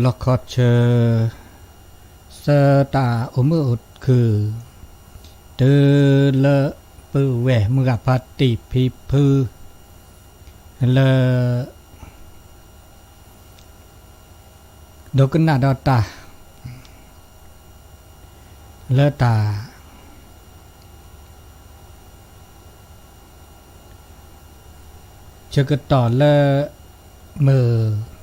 လီၢ်ခီဆၢ ဆၢတၢ်အိၣ်မုာ်အိၣ်ခုၣ် တုၤလၢပုၢ်ဝဲၢ်မုၢ်ဂၤဖါတံၢ်ဖံဖု လၢ ဒိကနၣ်ဒီးတၢ် လၢတၢ် ဆၢကတီၢ်လၢ မုၢ်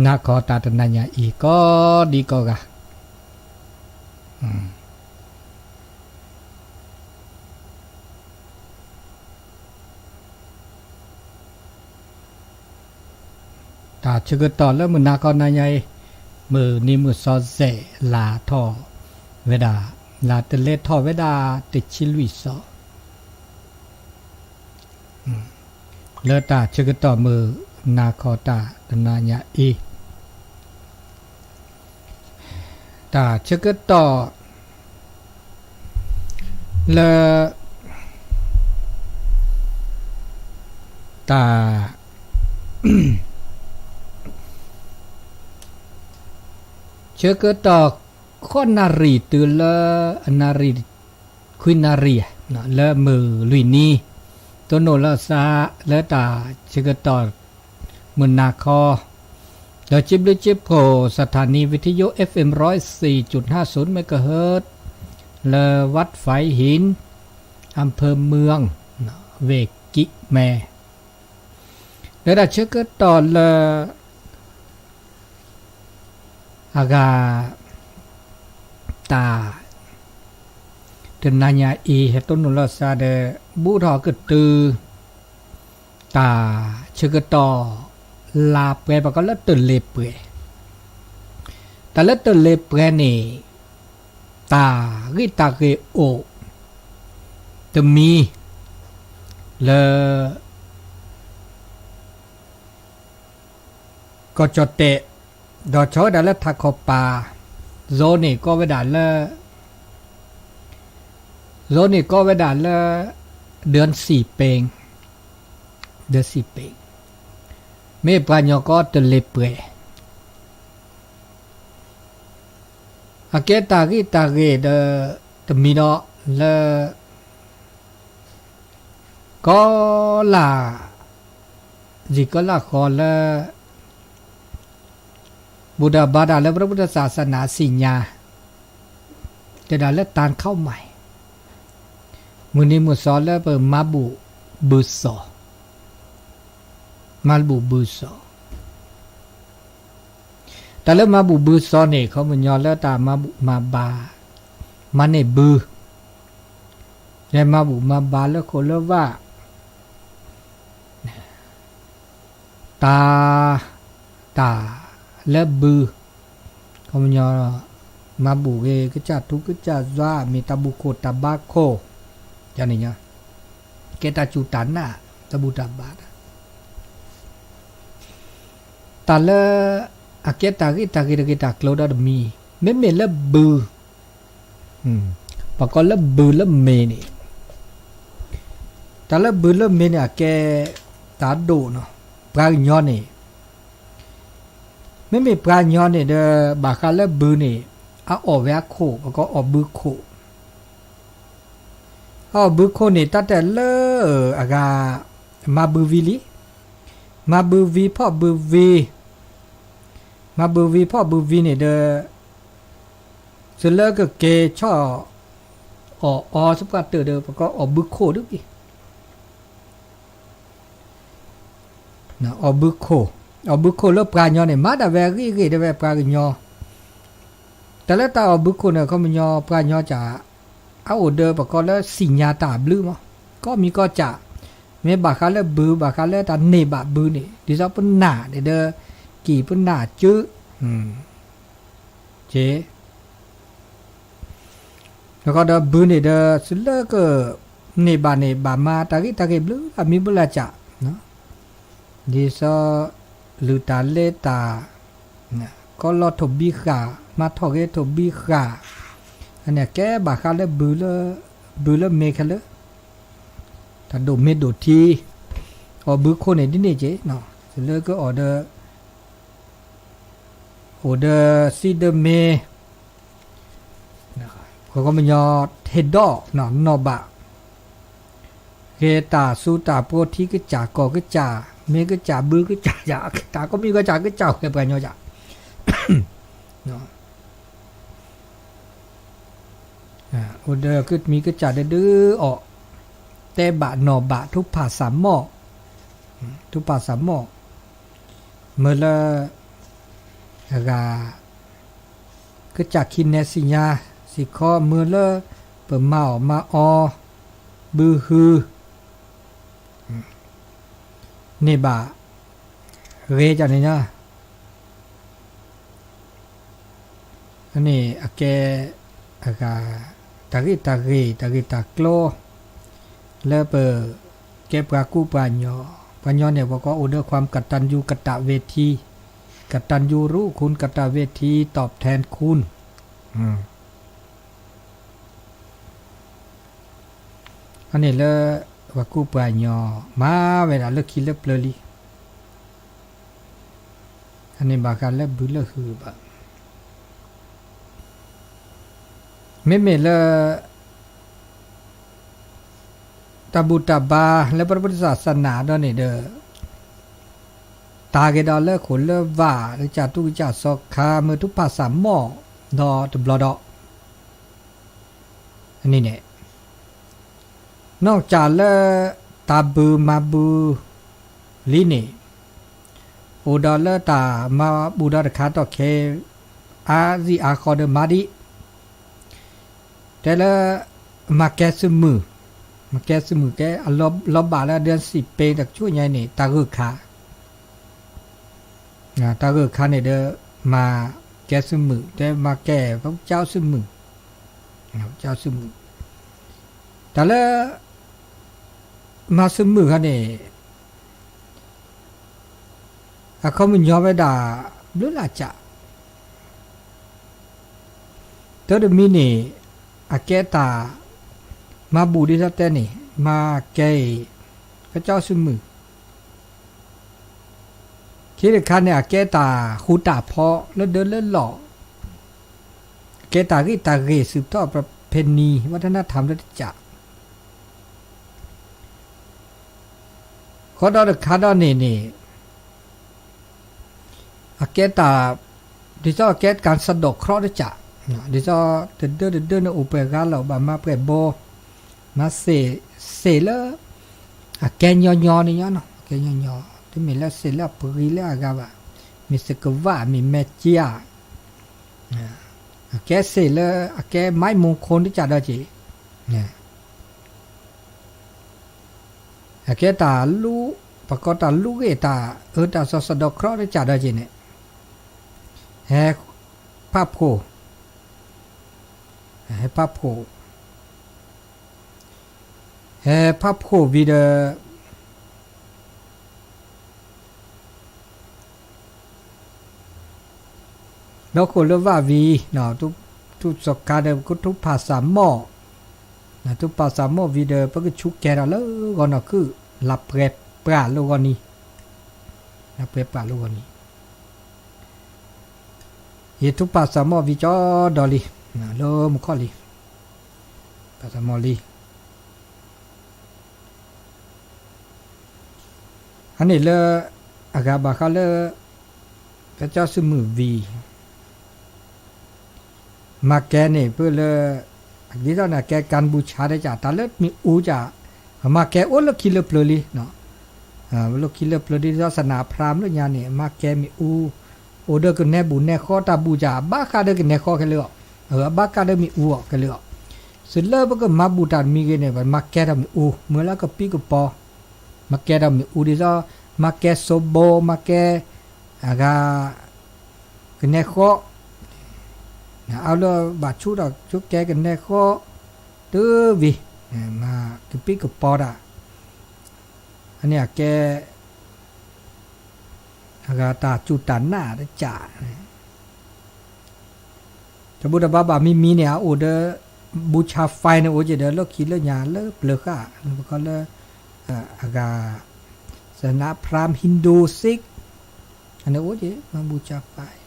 နၤခီတၢ်တနၤညါအံၤ ကိးဒံကိးဂၤ တၢ်ဆၢကတီၢ်လၢမုၢ်နၤခီနၤညါအံၤ မုၢ်နံၤမုၢ်သီစဲး လါထီၣ်ဝဲဒၣ် လါတလဲထီၣ်ဝဲဒၣ်တဆံလွံၢ်သီ လၢတၢ်ဆၢကတီၢ်မုၢ်နၤခီတၢ်တနၤညါအံၤ တၢ်ဆၢကတီၢ် လၢ တၢ် ဆၢကတီၢ် ဃိးနၣ်ရံၣ်တုၤလၢအနၣ်ရံၣ် ခွံနၣ်ရံၣ် လၢမုၢ်လွံၢ်နံၤ တိၢ်နီၣ်လီၤသး လၢတၢ်ဆၢကတီၢ် မုၢ်နၤခီ ဒီးစံးဘျုးစံးဖှိၣ် สถานีวิทยุ เอฟเอ็ม ร้อยสี่จุดห้าศูนย์ เมกะเฮิรตซ์ လၢ วัดฝายหิน อำเภอเมือง ဝ့ၢ်ကံးမဲ လၢတၢ်ဆၢကတီၢ်လၢ အဂၤ တၢ် တနၤညါအံၤ ဟဲတိၢ်နီၣ်လီၤသးဒီး ဘူးထီၣ်ကတုၤ တၢ်ဆၢကတီၢ် လါပှဲၤ ပှၤကိးလၢတလ့ၤပှဲၤ, တၢ်လၢတလ့ၤပှဲၤန့ၣ် တၢ်ဂ့ၢ်တၢ်ဂ့ၢ်အိၣ် တမံၤ လၢ ကီၢ်ကၠီၣ်တဲၣ် ဒီးဆီၣ်ဝဲဒၣ်လၢထးခီပၤ ဇိန့ၣ်ကိးဝဲဒၣ်လၢ ဇိန့ၣ်ကိးဝဲဒၣ်လၢ ဒၢၣ်စံၣ်ပ့ၣ်, ဒၢၣ်စံၣ်ပ့ၣ်, မ့ၢ်ပှၤကညီကိးတလ့ၤပှဲၤ, အကဲတၢ်ဂ့ၢ်တၢ်ဂ့ၢ်ဒီး တမံၤဒီးလၢ ကီလၢ် ယံာ်ကီလၢ်ဃီလၢ ဘူၣ်တၢ်ဘါတၢ်လၢ พระพุทธศาสนา စံၣ်ညါ တဲဒၣ်လၢ တၢ်ခီမး မုၢ်နံၤမုၢ်သီလၢပမၤဘူၣ်ဘုၣ်စီၣ်, မၤဘူၣ်ဘုၣ်စီၣ် တၢ်လၢမၤဘူၣ်ဘုၣ်စီၣ်န့ၣ် ခီပညီလၢတၢ်မၤဘူၣ်မၤဘါ, မၤန့ၢ်ဘု, လဲၤမၤဘူၣ်မၤဘါလၢခိၣ်လၢဝၣ်, တၢ်, တၢ်လၢဘု, ခီပညီ မၤဘူၣ်ဂ့ၤ ကစၢ်ထူကစၢ်ယွၤ မ့ၢ်တၢ်ဘူၣ်ခိၣ်တၢ်ဘါခိၣ်, န့ၣ် ကဲတၢ်စူၢ်တၢ်နာ် တၢ်ဘူၣ်တၢ်ဘါတၢ် တၢ်လၢ အကဲတၢ်ဂ့ၢ်တၢ်ဂ့ၢ်တဂ့ၤတၢ်ကျိၤဒီးတမံၤ, မ့မ့ၢ်လၢဘု, ပှၤကိးလၢဘုလၢမ့ၤန့ၣ်, တၢ်လၢဘုလၢမ့ၤန့ၣ် အကဲတၢ်ဒိၣ်နီၤ, ပှၤကညီန့ၣ်, မ့မ့ၢ်ပှၤကညီန့ၣ်ဒီး ဘၣ်ဃးလၢဘုန့ၣ် အအီၣ်ဝဲအခိၣ် ပှၤကိးအီၣ်ဘုခိၣ် အအီၣ်ဘုခိၣ်န့ၣ် တၢ်တဲလၢအဂၤ မၤဘုဝံၤလံ, မၤဘုဝံၤဖီၣ်ဘုဝံၤ, မၤဘုဝံၤဖီၣ်ဘုဝံၤန့ၣ်ဒီး သုလၢကကဲၤဆီၣ် အီၣ်အီစပှၢ်တၢၢ်ဒီး ပှၤကိးအီၣ်ဘုခိၣ်ဒ်အံၤ, အီၣ်ဘုခိၣ်, အီၣ်ဘုခိၣ်လၢပှၤကညီန့ၣ် မၤဒၣ်ဝဲအဂ့ၢ်အဂ့ၢ်ဒၣ်ဝဲပှၤကညီ, တၢ်လၢတၢ်အီၣ်ဘုခိၣ်န့ၣ် ခီပညီပှၤကညီက အအိၣ်ဒီးပှၤကိးလၢစံၣ်ညါတၢ်ဘျုးမး, ကိးမံၤကိးကၢ်, မ့ၢ်ဘၣ်ဃးလၢဘု ဘၣ်ဃးလၢတၢ်န့ၢ်ဘၣ်ဘုန့ၣ် ဒ်သိးပနၢ်န့ၣ်ဒီး ကံၢ်ပနၢ်စု, က့ လၢဃီဒီးဘုန့ၣ်ဒီး သုလၢက န့ၢ်ဘၣ်န့ၣ် ဘၣ်မၤတၢ်ဂ့ၢ်တၢ်ဂ့ၢ်ဘျုးလၢမံၤဘျုးလၢကၢ်, ဒ်သိး လုၢ်တၢ်လဲတၢ်, ကီလီထိၣ်ဘံဃာ်, မၤထီၣ်ဂ့ၤထိၣ်ဘံဃာ်, အန့ၣ်ကဲဘၣ်ဃးလၢ ဘုလၢမ့ၤခဲလၢာ်, တၢ်ဒိၣ်မ့ၢ်ဒိၣ်ထံ, အီၣ်ဘုခိၣ်န့ၣ်ဒ်န့ၣ်က့, သုလၢကအီၣ်ဒီး အိၣ်ဒီးစံးဒီးမ့ၢ် ပှၤကညီထံဒီးနီၢ်ဘၣ် ဂဲၤတၢ်စူၤတၢ်ပှီၤထံကစၢ်ကီၢ်ကစၢ် မ့ၢ်ကစၢ်ဘုကစၢ်ယၤ တၢ်ကိးမံၤကစၢ်ကစၢ်ဝဲပှၤကညီယၤ အိၣ်ဒီးကမံၤကစၢ်ဒုဒုအီၤ တဲဘၣ်နီၢ်ဘၣ် ထူဖၣ်စၢ်မီၣ် ထူဖၣ်စၢ်မီၣ် မ့ၢ်လၢ အဂၤ ကစၢ်ခံနဲစံညါ စံးခီမ့ၢ်လၢ ပမၤအီၣ်မၤအီ ဘုဟု န့ၢ်ဘၣ် ဂ့ၤကန့ၣ်ညါ န့ၣ်အကဲ အဂၤ တၢ်ဂ့ၢ်တၢ်ဂ့ၢ် တၢ်ဂ့ၢ်တၢ်ကျိၤ လၢပ ကဲပှၤကူပှၤညီ ပှၤညီန့ၣ် ပှၤကအိၣ်ဒီး ความกตัญญูกตเวที กตัญญูรู้คุณกตเวทีตอบแทนคุณ အန့ၣ်လၢ ပှၤကူပှၤညီ မၤဝဲဒၣ်လၢခံလၢပျၢၤလံ အန့ၣ်ဘၣ်ဃးလၢဘုလၢဟုၣ်ဘၣ် မ့မ့ၢ်လၢ တၢ်ဘူၣ်တၢ်ဘါလၢပရပတစၢ်စနၢ်ဒီးန့ၣ်ဒီး တၢ်ဂ့ၤဒီးလၢခိၣ်လၢဝၣ် လၢကၢ်တူၢ်ကစၢ်စီၤခါ မ့ၢ်ထူဖၣ်စၢ်မီၣ် ဒီးတဘျီဒီး အန့ၣ်န့ၣ် နီၢ်ကစၢ်လၢ တၢ်ဘုၣ်မၤဘူၣ်လံန့ၣ် အိၣ်ဒီးလၢတၢ်မၤဘူၣ်ဒီးတခါတီၢ်ခဲ အါစံၣ်အါဃီဒီးမၤဒံး တဲလၢ မၤကဲသုးမုၢ် မၤကဲသုးမုၢ်ကဲ အလီၤဘၣ်လၢဒၢစံးပ့တကဆူညါန့ၣ် တၢ်ဂၢၢ်ခါ တၢ်ဂၢၢ်ခါန့ၣ်ဒီး မၤကဲသုးမုၢ် တဲမၤကဲ ပကၠီသုးမုၢ် ကၠီသုးမုၢ် တၢ်လၢ မၤသုးမုၢ်ခါန့ၣ် အခီပညီဝဲဒၣ် ဘျုးလၢ်ကၠး တၢ်တမံၤန့ၣ် အကဲတၢ် မၤဘူၣ်ဒ်သိးတဲန့ၣ် မၤကဲအံၤ ကၠီသုးမုၢ် ခံတခါန့ၣ် အကဲတၢ်ဃူတၢ်ဖိးလၢဒၢလၢလီၢ် အကဲတၢ်ဂ့ၢ်တၢ်ဂ့ၢ် สืบทอดประเพณีวัฒนธรรมလၢတကး ဃီဒီးတခါဒီးန့ၣ်န့ၣ် အကဲတၢ် ဒ်သိးအကဲ การสะเดาะเคราะห์ တကး ဒ်သိးတဒၢတဒၢန့ၣ် အိၣ်ပှဲၤဂၤလီၤ ဘၣ်မၤပှဲၤဘီ မၤစ့ၢ် စ့ၢ်လၢ အကဲညီညီန့ၣ်ညီနီၤ အကဲညီညီ တမ့ၢ်လၢစ့ၢ်လၢအပှ့ၤလၢအဂၤဘၣ် မ့ၢ်စကဝၣ် မ့ၢ်မဲာ်ကၠါ အကဲစ့ၢ်လၢ အကဲ ไม้มงคล တကးဒီးက့ၤ အကဲတၢ်လူ ပကိးတၢ်လူဂ့ၢ်တၢ်အၢတၢ်သီ สะเดาะเคราะห์ တကးဒီးက့ၤန့ၣ် ဟဲဖးဖှိၣ် ဟဲဖးဖှိၣ် ဟဲဖးဖှိၣ်ဝံၤဒီး လၢခိၣ်လၢဝၣ်ဝံၤ ထူၣ်စီၤခါဒီး ကထူၣ်ဖးစၢ်မီၣ် ထူၣ်ဖးစၢ်မီၣ်ဝံၤဒီး ပကဆူးကဲထီၣ်လၢဂီၤနီၢ်ခုၣ် လၢပှဲၤပှၢ်လၢဂီၤနံၤ လၢပှဲၤပှၢ်လၢဂီၤနံၤ ယထူၣ်ဖးစၢ်မီၣ်ဝံၤကၠီဒီးလံ လၢမူခီၣ်လံ ဖးစၢ်မီၣ်လံ အန့ၣ်လၢ အဂၤဘၣ်ဃးလၢ ကၠီသုးမုၢ်ဝံၤ မၤကဲန့ၣ် ဖဲလၢ ဒ်သိးန့ၣ် အကဲ การบูชา တကး တၢ်လၢမ့ၣ်အူတကး အမၤကဲအိၣ်လၢခံလၢပျၢၤလံ လၢခံလၢပျၢၤဒ်သိး ศาสนาพราหมณ์ လၢညါန့ၣ် အမၤကဲမ့ၣ်အူ အိၣ်ဒီးကနဲဘူၣ်နဲဃီ တၢ်ဘူၣ်တကး အဘၣ်ဃးဒီးကနဲဃီခဲလၢာ်အီၤ အဘၣ်ဃးဒီးမ့ၣ်အူအီၤခဲလၢာ်အီၤ စ့ၢ်လၢပကမၤဘူၣ်တၢ်တမံၤဂ့ၤန့ၣ် ပမၤကဲထီၣ်မ့ၣ်အူ မ့ၢ်လၢကပံကပီၤ မၤကဲထီၣ်မ့ၣ်အူဒ်သိး မၤကဲစိဘိ မၤကဲ အဂၤ ကနဲဃီ အဝဲလၢဘၣ်ဆူၣ်ထီၣ်ဆူကဲကနဲဃီ တုၤဝံၤ မၤကပံကပီၤတၢ် အန့ၣ်အကဲ အဂၤတၢ်စူၢ်တၢ်နာ်တကး တၢ်ဘူၣ်တၢ်ဘါဘၣ်မံမံန့ၣ် အအိၣ်ဒီး บูชาไฟ န့ၣ်အိၣ်က့ၤဒီး လၢခံလၢညါလၢပျၢၤဃာ် ပခီလၢ အဂၤ ศาสนาพราหมณ์ ฮินดู ซิก န့ၣ်အိၣ်က့ၤ မၤဘူၣ်ဆါဖဲ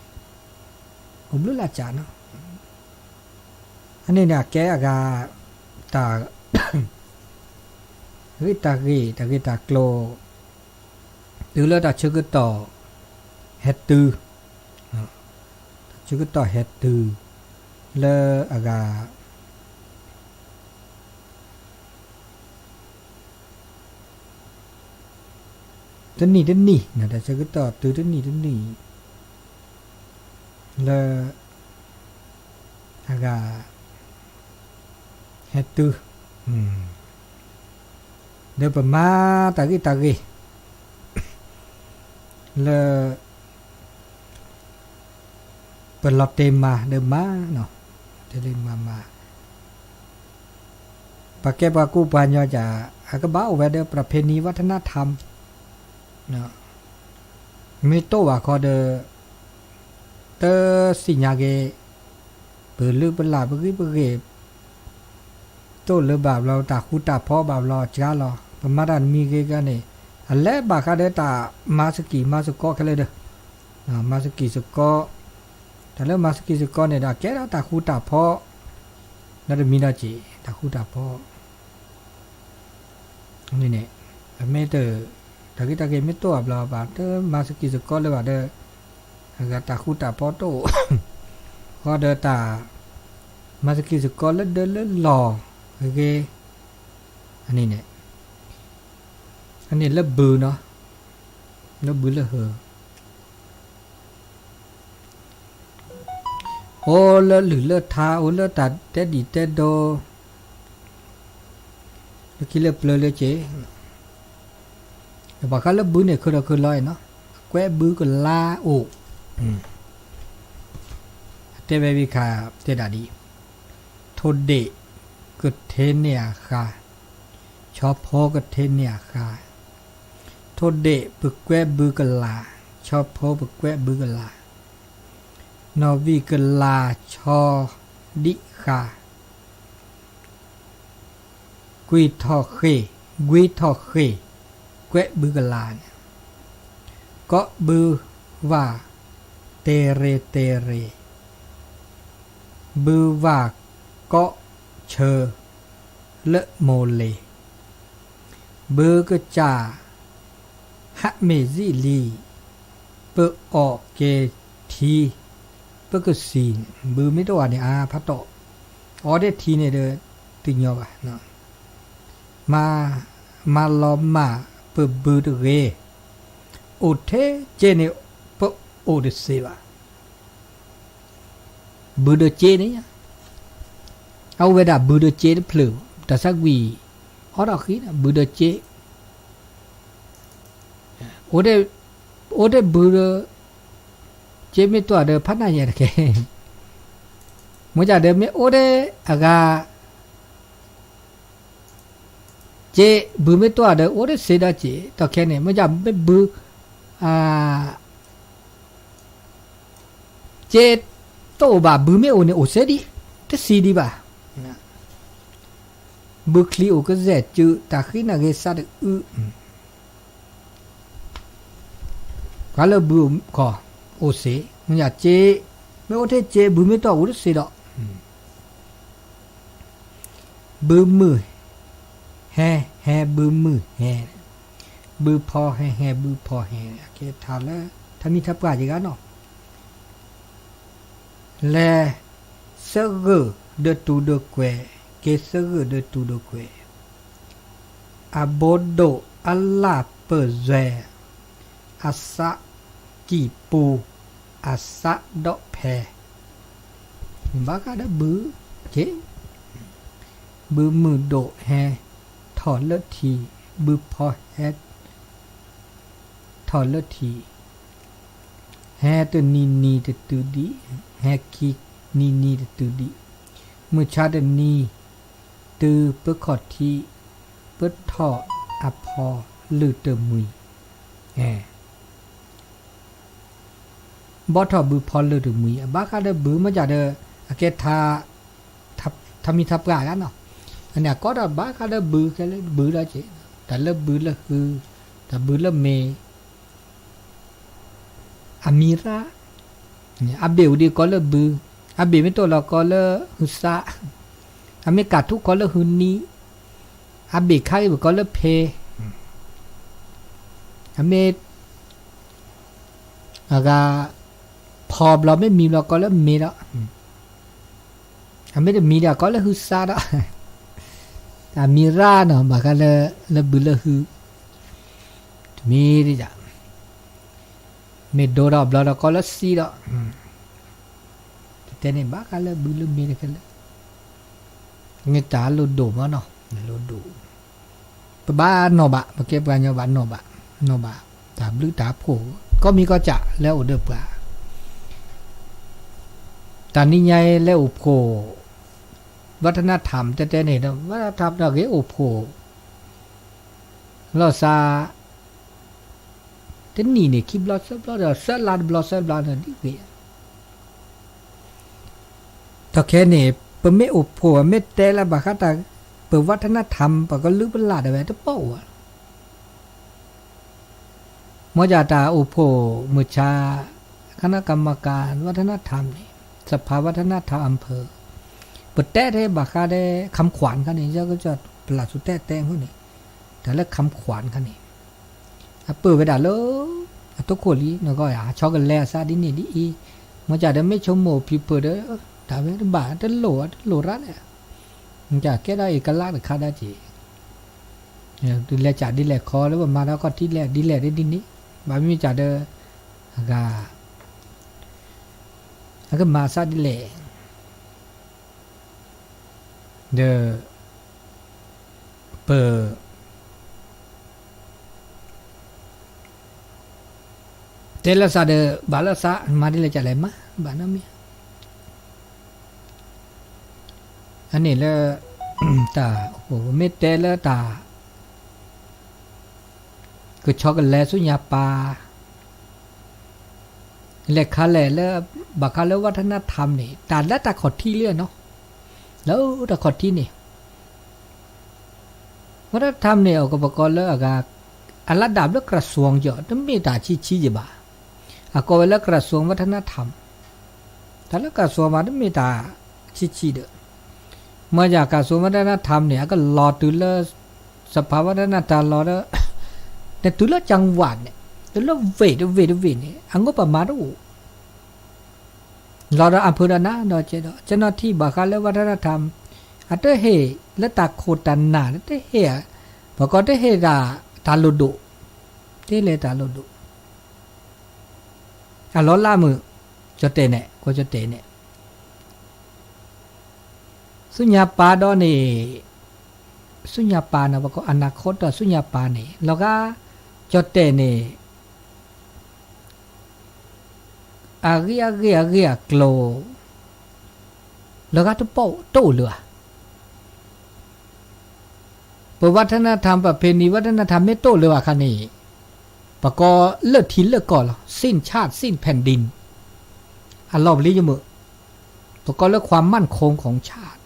အိၣ်ဘျုးလၢ်ကၢ်နီၤ. အန့ၣ်န့ၣ် အကဲအဂၤ တၢ် ဂ့ၢ်တၢ်ဂ့ၢ် တၢ်ဂ့ၢ်တၢ်ကျိၤ တုၤလၢတၢ်ဆၢကတီၢ် ဟဲတုၤ တၢ်ဆၢကတီၢ်ဟဲတုၤ လၢအဂၤ တနံၣ်တနံၣ် တၢ်ဆၢကတီၢ်တုၤတနံၣ်တနံၣ် လၢ အဂၤ ဟဲတုၤ ဒီးပမၤတၢ်ဂ့ၢ်တၢ်ဂ့ၢ် လၢ ပလီၤတဲာ်မၤဒီးမၤနီၤ, တဲလၢမၤမၤ ပှၤကဲပှၤကူပှၤကညီ အကဘၣ်အိၣ်ဝဲဒီး ပြဖဲနံ ဝးထနါထၢမ် မ့ၢ်တအိၣ်ဘၣ်ဃီဒီး တသ့ၣ်ညါက့ၤ ပလုၢ်ပလၢ်ပဂံၢ်ပဂ့ၢ် တအိၣ်လၢၤဘၣ်ဘျီ တၢ်ဃူတၢ်ဖိးဘၣ်ဘျီ စှၤလီၤ ပမၤတၢ်တမံၤဂ့ၤကန့ၣ် အလဲၤဘၣ်ဃးဒီးတၢ်မၤစကံၢ်မၤစကီခဲလၢာ်ဒီး မၤစကံၢ်စကီ တၢ်လၢမၤစကံၢ်စကီန့ၣ်ဒီး ကဲထီၣ်တၢ်ဃူတၢ်ဖိး ဒီးတမံၤဒီးက့ၤ တၢ်ဃူတၢ်ဖိး န့ၣ် အမ့ၢ်တ တၢ်ဂ့ၢ်တၢ်ဂ့ၢ်မ့ၢ်တအိၣ်ဘၣ်ဘျီ ဘၣ်တမၤစကံၢ်စကီလၢၤဘၣ်ဒီး အဂၤတၢ်ဃူတၢ်ဖိးတအိၣ် ဃီဒီးတၢ် မၤစကံၢ်စကီလၢဒၢလၢလီၢ်ဂ့ၤ အန့ၣ်န့ၣ် အန့ၣ်လၢဘုနီၤ လၢဘုလၢဟု အိၣ်လၢလုၢ်လၢထါ အိၣ်လၢတၢ်တဲဒံၣ်တဲဒိ လၢခံလၢပျၢၤလၢက့ၤ ဘၣ်ဃးလၢဘုန့ၣ် ခုၣ်ဒီးခုၣ်လီၤအံၤနီၤ ကွဲးဘုကလါအိၣ် အတဲဝဲဝံၤခါ တဲဒၣ်ဒ် ထိၣ်ဒ့ၣ်ကထဲန့ၢ်အဃါ ဆီဖိကထဲန့ၢ်အဃါ ထိၣ်ဒ့ၣ်ပကွဲးဘုကလါ ဆီဖိပကွဲးဘုကလါ နီၣ်ဝံၣ်ကလါဆီဒံၣ်ဃါ ကွံထီၣ်ဃ့ၢ် ကွံထီၣ်ဃ့ၢ် ကွဲးဘုကလါန့ၣ် ကိးဘုဝၣ်တဲၤရ့ၤတဲၤရ့ၤ ဘုဝၣ်ကိးဆၢလၢမိၢ်လ့ၤ ဘုကစၢ် ဟးမ့ၢ်စံးလံ ပအီၣ်က့ၤထံ ပကစံး ဘုမ့ၢ်တအိၣ်ဘၣ်န့ၣ် အါဖးတီၣ် အီၣ်ဒ့ၣ်ထံန့ၣ်ဒီး တညီဘၣ် မၤလီၤမၢ်ပဘုတဂ့ၤ အိၣ်ထဲက့န့ၣ် ပအိၣ်တသ့ဘၣ် ဘုဒီးက့န့ၣ် အအိၣ်ဝဲဒၣ်ဘုဒီးက့တဖျၢၣ် တၢ်ဆါကွံာ် အီထီၣ်ဃံ ဘုဒီးက့ အိၣ်ထဲဘုဒီး က့မ့ၢ်တအိၣ်ဒီး ဖးနၢ်ယဲၢ်တက့ၢ် မ့ၢ်ဒ်ဒီးမ့ၢ်အိၣ်ထဲအဂၤ က့ ဘုမ့ၢ်တအိၣ်ဒီး အိၣ်တသ့ဒီးက့ ဒီးခဲန့ၣ် မ့ၢ်ဒ်မ့ၢ်ဘု က့တအိၣ်ဘၣ် ဘုမ့ၢ်အိၣ်န့ၣ် အိၣ်စ့ဒံး တသ့ဒံးဘၣ် ဘုချံအိၣ်ကစဲၢ်စု တၢ်ဃံနၢ်ဂ့ၤစးတအု ပှၤလၢဘုခီၣ် အိၣ်စ့ မ့ၢ်ဒ်က့ မ့ၢ်အိၣ်ထဲက့ ဘုမ့ၢ်တအိၣ် အိၣ်တသ့ဒီး ဘုမုၢ်ဟဲ ဟဲ ဘုမုၢ်ဟဲ ဘုဖီဟဲ ဟဲ ဘုဖီဟဲ အကဲထါလၢ ထါမံၤထါပှၢ်ယဂၤနီၤ လဲၤသဂၢၢ်ဒီးတူၤဒီးကွဲၤ က့ၤသဂၢၢ်ဒီးတူၤဒီးကွဲၤ အဘိဒိၣ်အလၣ်ပၢၢ်စွဲ အသးကံၢ်ပူၤ အသးဒီးဖဲ ဘၣ်ဃးဒီးဘု က့ ဘုမုၢ်ဒိၣ်ဟဲထီၣ်လၢထံ ဘုဖီဟဲထီၣ်လၢထံ ဟဲတနံၤနံၤတတုၤဒံး ဟဲခံနံၤနံၤတတုၤဒံး မုၢ်ဆါတနံၤ တုၤပခီၣ်ထံး ပထီၣ်အဖီလၢၢ်တမှံၤ ဘီထီၣ်ဘုဖီလၢၢ်တမှံၤ အဘၣ်ဃးဒီးဘုမ့ၢ်ဒ်ဒီး အကဲထါ ထါမံၤထါပှၢ်ဂၤနီၤ အန့ၣ်အကီဒီးဘၣ်ဃးဒီးဘုခဲလၢာ် ဘုဒီးက့ တၢ်လၢဘုလၢဟု တၢ်ဘုလၢမ့ၢ် အမံၤရၣ် အဘ့ၣ်အိၣ်ဒံးကိးလၢဘု, အဘ့ၣ်မ့ၢ်တအိၣ်လီၤကိးလၢဟုသး, အမ့ၢ်ကးထူၣ်ကိးလၢဟုနံၤ, အဘ့ၣ်ခါဂ့ၤပကိးလၢဖဲ, အမ့ၢ် အဂၤ ဖီဘျီမ့ၢ်မံဘျီကိးလၢမ့ၤဒီး, အမ့ၢ်တမံဒီးကိးလၢဟုသးဒီး, တၢ်မံရၣ်နီၤ ဘၣ်ဃးလၢ လၢဘုလၢဟု, တမံဒ်ယၤ, မ့ၢ်ဒိဒီးဘျီဒီးကိးလၢသံဒီး, တတဲန့ၣ်ဘၣ်ဃးလၢဘုလၢမ့ၤတခဲလၢာ်, န့ၣ်တၢ်လိၣ်ဒိၣ်မးနီၤ, လိၣ်ဒိၣ် ပဘၣ်နီၢ်ဘၣ်, ပကဲပှၤကညီဘၣ်နီၢ်ဘၣ်, နီၢ်ဘၣ် တၢ်ဘျုးတၢ်ဖှိၣ် ကီမံၤကီၢ်စးလၢအိၣ်ဒီးပှၤ, တၢ်နံၤညါအံၤလၢအိၣ်ဖှိၣ် วัฒนธรรม တဲတဲန့ၣ်ဒီး วัฒนธรรม ဒီးဂ့ၤအိၣ်ဖှိၣ် လီၤစၢ် တနံၣ်န့ၣ် ခံဘျီသၢဘျီဒီး သၢလါတဘျီသၢဘျီန့ၣ် ဒ်ဂ့ၤ ဒီးခဲန့ၣ် ပမ့ၢ်အိၣ်ဖှိၣ် မ့ၢ်တဲလၢဘၣ်ဃးတၢ် ပ วัฒนธรรม ပကလုၢ်ပလၢ်ဒၣ်ဝဲတပိာ်ဝဲ မ်ယတၢ်အိၣ်ဖှိၣ်မုၢ်ဆါ คณะกรรมการวัฒนธรรม န့ၣ် สภาวัฒนธรรมอำเภอ ပတဲထဲဘၣ်ဃးဒီး คำขวัญ ခါန့ၣ် ယကပလၢ်ဆူၣ်တဲတဲအဃိန့ၣ် တၢ်လၢ คำขวัญ ခါန့ၣ် အပၢၢ်ဝဲဒၣ်လၢ အတိခိၣ်လံ နကီၢ်ယၤ ဆီကလဲၤအသးဒ်န့ၣ်ဒ်အံၤ မ်ယတၢ်ဒီးမ့ၢ်ဆိကမိၣ်ဖံးဖုးဒီး တၢ်ဝဲတဘၣ်တလိၣ်တလိၣ်ရၣ်လဲၣ် ကဲထီၣ်အံၤကလါတခါဒၣ်က့ၤ ဒုးလဲၤစးဒ်လဲၣ်ခီလၢပမၤဒီးခီၣ်ထံးလဲၣ် ဒ်လဲၣ်ဒ်န့ၣ် ဘၣ်မ့ၢ်စးဒီး အဂၤ အကမၤအသးဒ်လဲၣ် ဒီး ပ တဲလၢသးဒီး ဘၣ်လၢသး မၤဒ်လဲၣ်ကလဲၣ်မး ဘၣ်နီတမံၤ အန့ၣ်လၢ တၢ်အိၣ်ဖှိၣ် မ့ၢ်တဲလၢတၢ် ကဆီကလဲၤဆူညါပၢ် လဲၤခါလဲၣ်လၢ ဘၣ်ဃးလၢ วัฒนธรรม န့ၣ် တၢ်လၢတၢ်ခီၣ်ထံးလံနီၤ လၢတၢ်ခီၣ်ထံးန့ၣ် วัฒนธรรม န့ၣ် အကပကိးလၢအဂၤ အလၢဒၣ်ဘျၢ กระทรวง ယီၤ တမ့ၢ်တၢ်ဆံးဆံးယဘၣ် အကိးဝဲလၢ กระทรวงวัฒนธรรม တၢ်လၢ กระทรวง မး တမ့ၢ်တၢ်ဆံးဆံးဒီး မ့ၢ်ယၤ กระทรวงวัฒนธรรม န့ၣ် အကလီၤတုၤလၢ สภาวัฒนธรรม လီၤဒီး နတုၤလၢ จังหวัด န့ၣ် တုၤလၢ ဝ့ၢ် တဝ့ၢ်တဝ့ၢ်န့ၣ် အငိုၣ်ပမၤတအိၣ် လီၤဒီး อำเภอ ဒီးနၤဒီးကဲဒီး เจ้าหน้าที่ ဘၣ်ဃးလၢ วัฒนธรรม အတဟ့ၣ်လၢတၢ်ခိၣ်တၢ်နၢ် တဟ့ၣ် ပှၤကိးတဟ့ၣ်တၢ်လိၣ်ဒိၣ် တဟ့ၣ်လၢတၢ်လိၣ်ဒိၣ် အလီၤလးမုၢ် ကၠီၣ်တဲၣ်န့ၣ် ကၠီၣ်တဲၣ်န့ၣ် ဆူညါပၢ်ဒီးန့ၣ် ဆူညါပၢ်န့ၣ် ပကိး อนาคต ဒီး ဆူညါပၢ်န့ၣ် လီၤဂာ် ကၠီၣ်တဲၣ်န့ၣ် အဂ့ၢ်အဂ့ၢ်အဂ့ၢ်အကျိၤ လီၤဂာ်တပိာ်တအိၣ်လၢၤဘၣ် ပ วัฒนธรรม ประเพณีวัฒนธรรม မ့ၢ်တအိၣ်လၢၤဘၣ်ခါန့ၣ် ပကိးလၢထံလၢကီၢ်လီၤ สิ้นชาติสิ้นแผ่นดิน အလီၢ်ပလံယမုၢ် ပကိးလၢ ความมั่นคงของชาติ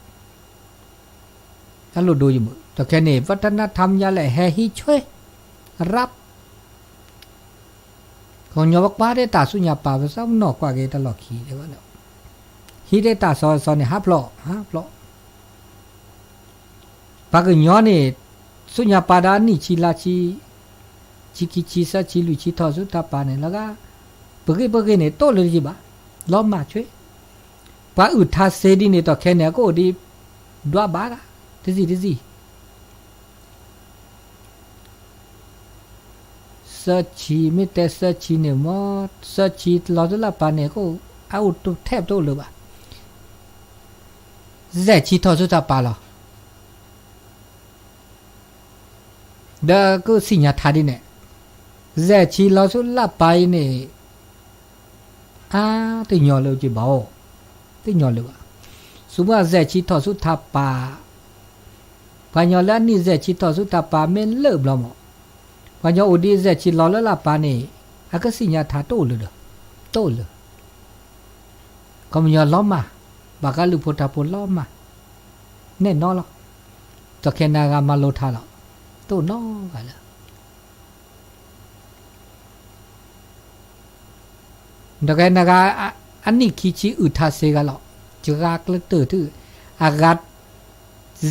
အလိၣ်ဒိယမုၢ် ဒီးခဲန့ၣ် วัฒนธรรม ညါလဲၣ် ဟဲဟံးဆွဲ รับ ကညီပကွၢ်ဒဲးတၢ်ဆူညါပၢ် ပသးပနီၣ်ကွၢ်က့ၤတၢ်လီၢ်ခံတဲဝဲလၢ ဟံးဒဲးတၢ်စီၤစီၤန့ၣ် ဟးဖျိး ဟးဖျိး ပှၤကညီန့ၣ် ဆူညါပၢ်ဒၣ်နံၣ်ဆံလါဆံ ဆံခံဆံသၢဆံလွံၢ်ဆံထီၣ်ဆူတၢ်ပၢ်န့ၣ် လီၤဂာ် ပဂ့ၢ်ပဂ့ၢ်န့ၣ် တအိၣ်လၢၤတယံာ်ဘၣ် လီၤမၢ်ဆွဲ ပှၤအုၣ်ထါစ့ဒ်န့ၣ် ဒီးခဲန့ၣ် အကအိၣ်ဒံး ဒွးဘၣ်ဂၤ တစံၣ်တစံၣ် သၢဆံ မ့ၢ်တဲသၢဆံန့ၣ်မ့ၢ် သၢဆံလီၤဆူလၢ်ပၢ်န့ၣ် ကအိၣ် အအိၣ်ထဲပတအိၣ်လၢၤဘၣ် ယဲၢ်ဆံထီၣ်ဆူတၢ်ပၢ်လီၤ ဒီးကစံၣ်ညါထါဒ်န့ၣ် ယဲၢ်ဆံလီၤဆူလၢ်ပၢ်အံၤန့ၣ် အါ တညီလၢၤက့ၤဘၣ်အိၣ် တညီလၢၤဘၣ် စမုယဲၢ်ဆံထီၣ်ဆူတၢ်ပၢ် ပှၤကညီလၢအနံၣ်ယဲၢ်ဆံထီၣ်ဆူတၢ်ပၢ်မ့ၢ်လၢာ်ဘျီမး ပှၤကညီအိၣ်ဒံးယဲၢ်ဆံလီၤလၢလၢ်ပၢ်န့ၣ် အကစံၣ်ညါထါတအိၣ်လၢၤဒီး တအိၣ်လၢၤ ခီပညီလီၤမၢ် ဘၣ်ဃးလုၢ်ဖိထါဖိလီၤမၢ် နဲၣ်နီလီၤ ဒီးခဲနဂၤမၤလိထါလီၤ တအိၣ်နီဂၤလၢၤ ဒီးခဲနဂၤ အနံၣ်ခံဆံအုၣ်ထါစ့ဂၤလီၤ, စှၤကျၢၤတၢၢ်ထူၣ်, အဂၤ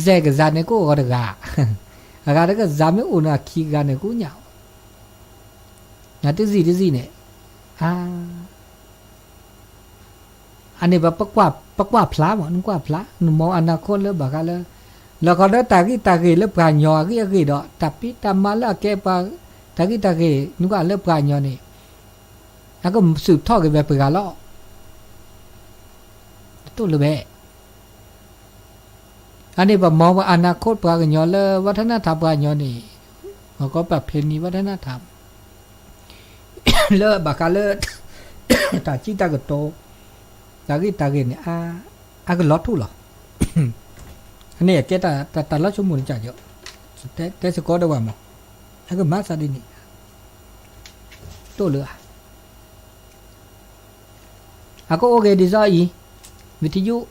စဲးကစၢ်န့ၣ်ကအိၣ်ဂီၤတဂၤ, အဂၤတကစၢ်မ့ၢ်အိၣ်န့ၣ်အခံဂၤန့ၣ် ကအိၣ်ညၣ်အီၤ, တစံၣ်တစံၣ်န့ၣ်, အ အန့ၣ် ပကွၢ်ဖျါမး နကွၢ်ဖျါ နမ့ၢ်အနၢ်ခိလၢဘၣ်ဃးလၢ လီၤခီဒီးတၢ်ဂံၢ်တၢ်ဂ့ၤလၢပှၤကညီအဂ့ၢ်အဂ့ၢ်ဒီး တၢ်ဖံးတၢ်မၤလၢအကဲပှၤ တၢ်ဂံၢ်တၢ်ဂ့ၤ နကွၢ်လၢပှၤကညီန့ၣ် အကစူၢ်ထီၣ်က့ၤဝဲပှၤဂၤလီၤ. တတိၢ်လၢၤဘၣ်. အန့ၣ် ပမ့ၢ်ပှၤအနၢ်ခိပှၤကညီလၢ วัฒนธรรม ပှၤကညီန့ၣ် မ့ၢ်ကီးပဖဲန့ၣ် วัฒนธรรม လၢဘၣ်ဃးလၢ တၢ်စံးတၢ်ကတိၤ တၢ်ဂံၢ်တၢ်ဂ့ၤန့ၣ် အကလီၤထူၣ်လီၤ. အန့ၣ်အကဲတၢ်လီၤဆိကမိၣ်တကၢ်, တဲစ့ၢ်ကီးဒီးဝဲမး, အကမၤသးဒ်န့ၣ် တိၢ်လၢၤဧါ. အကအိၣ်က့ၤဒ်သိးအံၤ, ဝံၤထယုၣ်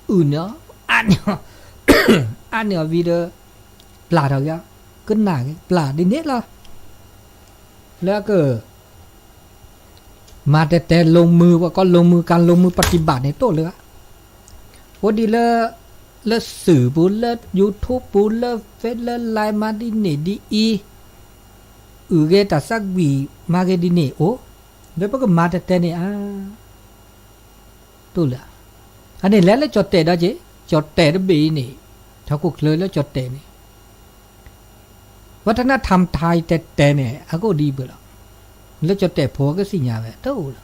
အုၣ်န့ၢ်အီၤ, အါန့ၢ်အီၤဝံၤဒီး ပျၢ်ထီၣ်က့ၤ, ကနၣ်က့ၤ ပျၢ်ဒ်န့ၣ်လီၤ. လၢအက မၤတဲတဲ ลงมือ ပှၤကိး ลงมือ การลงมือปฏิบัติ န့ၣ် တိၢ်လၢၤဧါ. အိၣ်ဒ်လၢ လၢစူၢ်ပူၤ လၢ YouTube ပူၤ လၢ Face လၢ Line မၤဒ်န့ၣ်ဒ်အံၤ, အုၣ်ဂ့ၤတၢ်သးကွံာ် မၤဂ့ၤဒ်န့ၣ်အိၣ်, လၢပကမၤတဲတဲန့ၣ်ဧါ. တိၢ်လၢၤဧါ. အန့ၣ်လဲၤလၢကၠီၣ်တဲာ်ဒီးက့ၤ, ကၠီၣ်တဲာ်တဘ့ၣ်အံၤန့ၣ်, ထီၣ်ခိၣ်ချၢလၢကၠီၣ်တဲာ်န့ၣ် วัฒนธรรมไทย တဲတဲန့ၣ် အကအိၣ်ဒ်အံၤဘၣ်လီၤ. လၢကၠီၣ်တဲာ်ဖိကသ့ၣ်ညါဝဲ တအိၣ်လီၤ.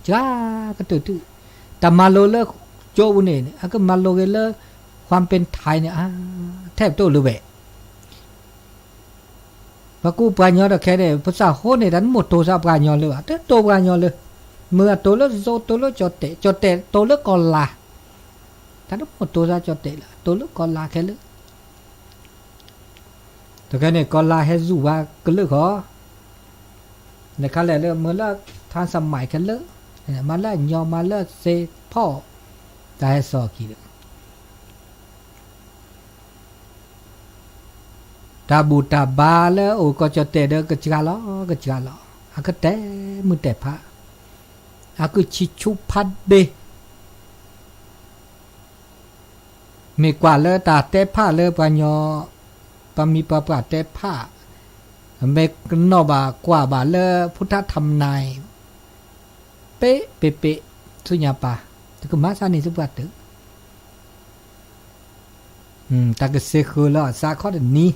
စှၤကတၢၢ်ထူၣ်, တၢ်မၤလိလၢကၠိပူၤန့ၣ် အကမၤလိက့ၤလၢ ความเป็นไทย န့ၣ် အထဲပတအိၣ်လၢၤဘၣ်. ပှၤကူပှၤကညီတခဲန့ၣ် ပသးဟိန့ၣ် တၢ်နမိၣ်တိၤသးပှၤကညီလၢၤဘၣ်, တတိၤပှၤကညီလၢၤ, မ့ၢ်အတိၤလၢယိၤ တိၤလၢကၠီၣ်တဲာ်, ကၠီၣ်တဲာ်တိၤလၢကီၢ်လၤ, တၢ်နမိၣ်တိၤသးကၠီၣ်တဲာ်လၢၤ, တိၤလၢကီၢ်လၤခဲလၢာ်. တခဲန့ၣ် ကီၢ်လၤဟဲစူၢ်ဝဲကလုာ်ဃီ, နခါလဲၣ်လၢမ့ၢ်လၢ ทันสมัย ခဲလၢာ်, မၤလၢအညီ မၤလၢအစ့ဖီၣ်, တၢ်ဟဲစိာ်အခံဒီး တၢ်ဘူၣ်တၢ်ဘါလၢအိၣ်ကီၢ်ကၠီၣ်တဲာ်ဒီး ကစှၤလီၤ ကစှၤလီၤ, အကတဲမုၢ်တဲာ်ဖး, အကဆံးဆူဖးဘ့ၣ်, မ့ၢ်ကွၢ်လၢတၢ်တဲဖးလၢပှၤကညီ, ပှၤမံၤပှၤပှၢ်တဲဖး, မ့ၢ်ကနီၣ်ဘၣ်ကွၢ်ဘၣ်လၢ ဖုထးထၢၣ်မနၤအံၤ, ပ့ပ့ပ့, ဆူညါပၢ်, တကမၤသးန့ၣ်ဆူပှၤတၢၢ် တၢ်ကစ့ဃၢၤလၢအသးခီတနံၤ,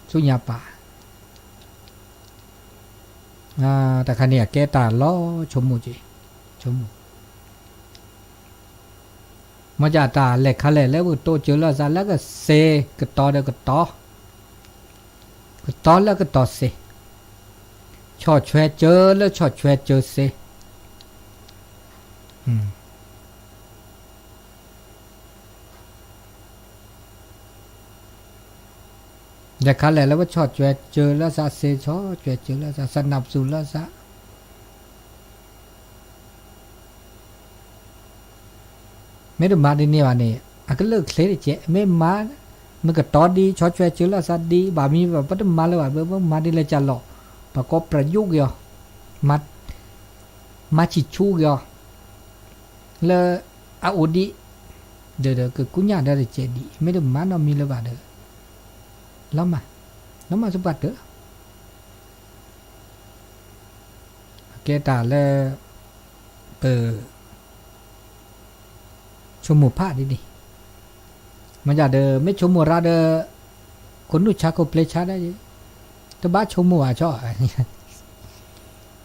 ဆူညါပၢ်, တၢ်ခါန့ၣ်အကဲတၢ်လီၤဆိကမိၣ်က့ၤ, ဆိကမိၣ် မ့ၢ်ဒ်တၢ်လဲၤခါလဲၣ်လၢပကတိၤစၢၤလၢအသးလၢကစ့ကတီၤဒီးကတီၤ, ကတီၤလၢကတီၤစ့, ဆီၣ်ထွဲစၢၤလၢဆီၣ်ထွဲစၢၤစ့ လဲၤခါလဲၣ်လၢပဆီၣ်ထွဲစၢၤလၢသးစ့, ဆီၣ်ထွဲစၢၤလၢသး, သနၢ်ပသူၣ်လၢသး, မ့ၢ်တမၤဒ်န့ၣ်ဘၣ်န့ၣ် အကလုာ်ချ့တကဲး, မ့ၢ်မၤ, မ့ၢ်ကတီၤဒ် ဆီၣ်ထွဲစၢၤလၢသးဒ် ဘၣ်မံၤဘၣ် ပတမၤလၢၤဘၣ်, ပမၤဒ်လဲၣ်ကလီၤ, ပှၤကိးပြယုၣ်က့ၤအီၤ, မၤဆံးဆူက့ၤအီၤ လၢအအိၣ်ဒံး, ဒီးကကူညၣ်ဒီးတကဲးဒံး, မ့ၢ်တမၤနီတမံၤလၢၤဘၣ်ဒီး လီၤမၢ်, လီၤမၢ်ဆူပှၤတၢၢ်လီၤ. အကဲတၢ်လၢ ပ ဆိကမိၣ်ဖးဒ်န့ၣ်, မ့ၢ်ဒ်ဒီး မ့ၢ်ဆိကမိၣ်ရၣ်ဒီး ခိၣ်နူာ်ဆါခိၣ်ပျ့ၤဆါဒီး, တဘၣ်ဆိကမိၣ်ဘၣ်ဆီ,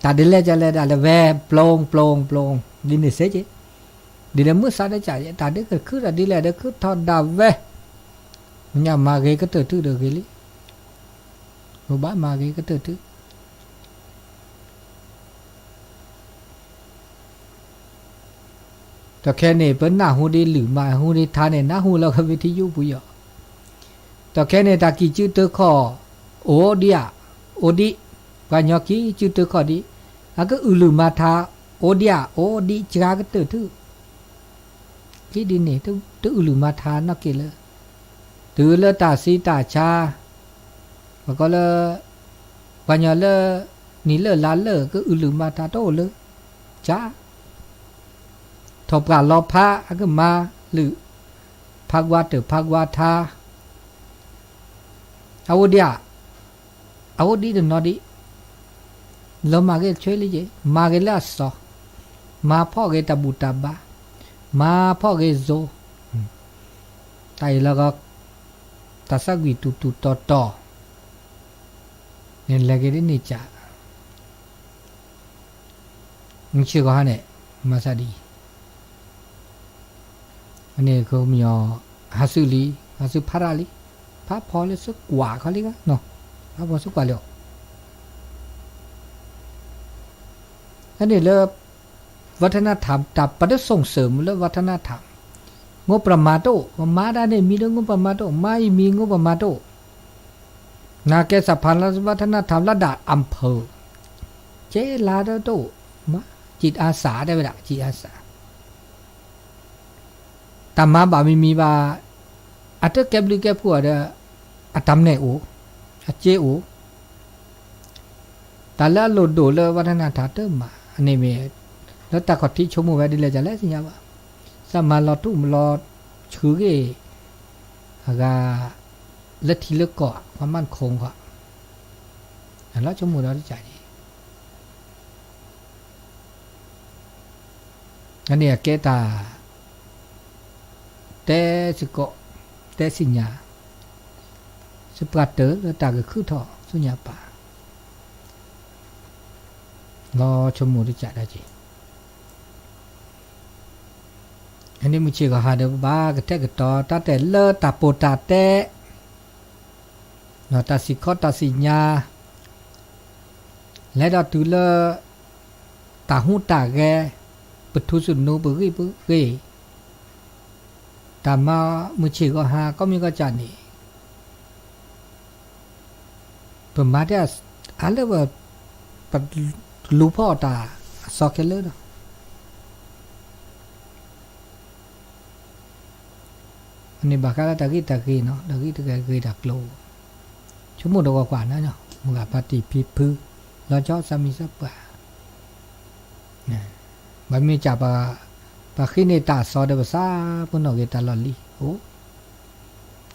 တၢ်ဒ်လဲၣ်ကလဲၣ်ဒၣ်လဲာ်ဝဲ ပျိၢ်ပျိၢ်ပျိၢ် ဒ်န့ၣ်စ့က့, ဒ်လဲၣ်မုၢ်သးဒီးကး, တၢ်ဒ်ကခုဒီးဒ်လဲၣ်ဒီးခုထီၣ်ဒၣ်ဝဲ, မ့ၢ်ညါမၤဂ့ၤကတၢၢ်ထူၣ်ဒီးဂ့ၤလံ, ပဘၣ်မၤဂ့ၤကတၢၢ်ထူၣ် တခဲန့ၣ် ပနၢ်ဟူဒ်လုၢ်မၤဟူဒ်ထါန့ၣ် နၢ်ဟူလၢကဝံထံယူၢ်ပူၤယီၤ, တခဲန့ၣ် တၢ်ကံၢ်စုတၢခီၣ် အိၣ်ဒံးဧါ, အိၣ်ဒံး, ပှၤကညီကံၢ်စုတၢခီၣ်ဒံး, အကအုၣ်လုၢ်မၤထါ အိၣ်ဒံးဧါ, အိၣ်ဒံးစှၤကတၢၢ်ထူၣ်, ဒ်န့ၣ် တအုၣ်လုၢ်မၤထါနီၢ်က့ၤလၢ တုၤလၢတၢ်ဆံးတၢ်ဆါ, ပကိးလၢ ပှၤကညီလၢ နံၤလၢလါလၢ ကအုၣ်လုၢ်မၤထါတအိၣ်လၢၤ, ကၠၢ် ထီၣ်ပှၢ်လီၤဖးအကမၤလုာ် ဖးကွၢ်တၢၢ်ဖးကွၢ်ထါ အဝဲဒၣ် အအိၣ်ဒ်တနီၤဒံး လီၤမၢ်ဂ့ၤဆွဲလံယ့ၣ် မၤဂ့ၤလၢအစီၤ မၤဖီၣ်ဂ့ၤတၢ်ဘူၣ်တၢ်ဘါ မၤဖီၣ်ဂ့ၤစိၤ တၢ်အံၤလီၤဂီၤ တၢ်သးကွံာ်တူၢ်တူၢ်တီၤတီၤ န့ၣ်လဲၤက့ၤဒ်န့ၣ်ကၠၢ် မုၢ်ဆ့ၣ်ဂီၤဟါန့ၣ် မၤသးဒ်အံၤ အန့ၣ်ကမီၤ ဟးဆူလံ ဟးဆူဖးရၣ်လံ ဖးဖီလၢဆူကွၢ်ခီလံဂၤ ဖးဖီဆူကွၢ်လံအီၤ အန့ၣ်လၢ วัฒนธรรม တၢ်ပဒိၣ်ဆိၣ်စၢၤမူလၢ วัฒนธรรม งบประมาณ တအိၣ် မၤဒၣ်န့ၣ်မံၤဒီး งบประมาณ တအိၣ် မၤအံၤမံၤ งบประมาณ တအိၣ် နာ်ကဲ สถาบันวัฒนธรรม လၢဒၣ် อำเภอ ကဲလါဒီးတအိၣ် မၤ จิตอาสา တဲဝဲဒၣ် จิตอาสา တၢ်မၤဘၣ်မံၤမံၤဘၣ် အတကဲဘျုးကဲဖှိၣ်ဒီး အတၢ်မၤန့ၣ်အိၣ် အစ့အိၣ် တၢ်လၢအလိၣ်ဒိၣ်လၢ วัฒนธรรม တမၤ အန့ၣ်မ့ၢ် လၢတၢ်ခီၣ်ထံးဆိကမိၣ်ဝဲဒ်လဲၣ် တၢ်လဲၤသ့ၣ်ညါဘၣ် သးမၤလီၤထူၣ်မၤလီၤဆှုဂ့ၤ အဂၤ လၢထံလၢကီၢ် ความมั่นคง ဃီ အလီၤဆိကမိၣ်ဒီးတကးဒံး အန့ၣ်အကဲတၢ် တဲစ့ၢ်ကီး တဲသ့ၣ်ညါ စပှၢ်တၢၢ်လၢတၢ်ဂ့ၢ်ခုၣ်ထီၣ်ဆူညါပၢ် လီၤဆိကမိၣ်တကးဒံးက့ၤ အန့ၣ်မုၢ်ဆ့ၣ်ဂီၤဟါဒီး ပဘၣ်ကတဲာ်ကတီၤတၢ်တဲာ်လၢတၢ်ပိာ်တၢ်တဲ ဒီးတၢ်စံၣ်ခီတၢ်စံၣ်ညါ လဲၤဒီးတုၤလၢ တၢ်ဟူးတၢ်ဂဲၤ ပထူစနူပဂံၢ်ပဂ့ၢ် တၢ်မၤမုၢ်ဆ့ၣ်ဂီၤဟါ ကိးမံၤကိးကၠၢ်န့ၣ် ပမၤတ့ၢ်အါလၢ ပလူၤဖီၣ်တၢ်အစီခဲလၢာ်ဒီး အန့ၣ်ဘၣ်ဃးလၢတၢ်ဂ့ၢ်တၢ်ဂ့ၤနီၤ တၢ်ဂ့ၢ်တၢ်ဂ့ၤတၢ်ကျိၤ ဆိကမိၣ်ဒီးကွၢ်ကွၢ်နီၤ မုၢ်ဂၤဖါတံၢ်ဖံဖု လီၤဆီသးမံၤသးပှၢ် ဘၣ်မ့ၢ်ကၢ်ပှၤ ပှၤဃ့န့ၢ်တၢ်အစီဒီးပသးပ့ၤနီၣ်ဂ့ၤတၢ်လီၢ်လံၤအိၣ်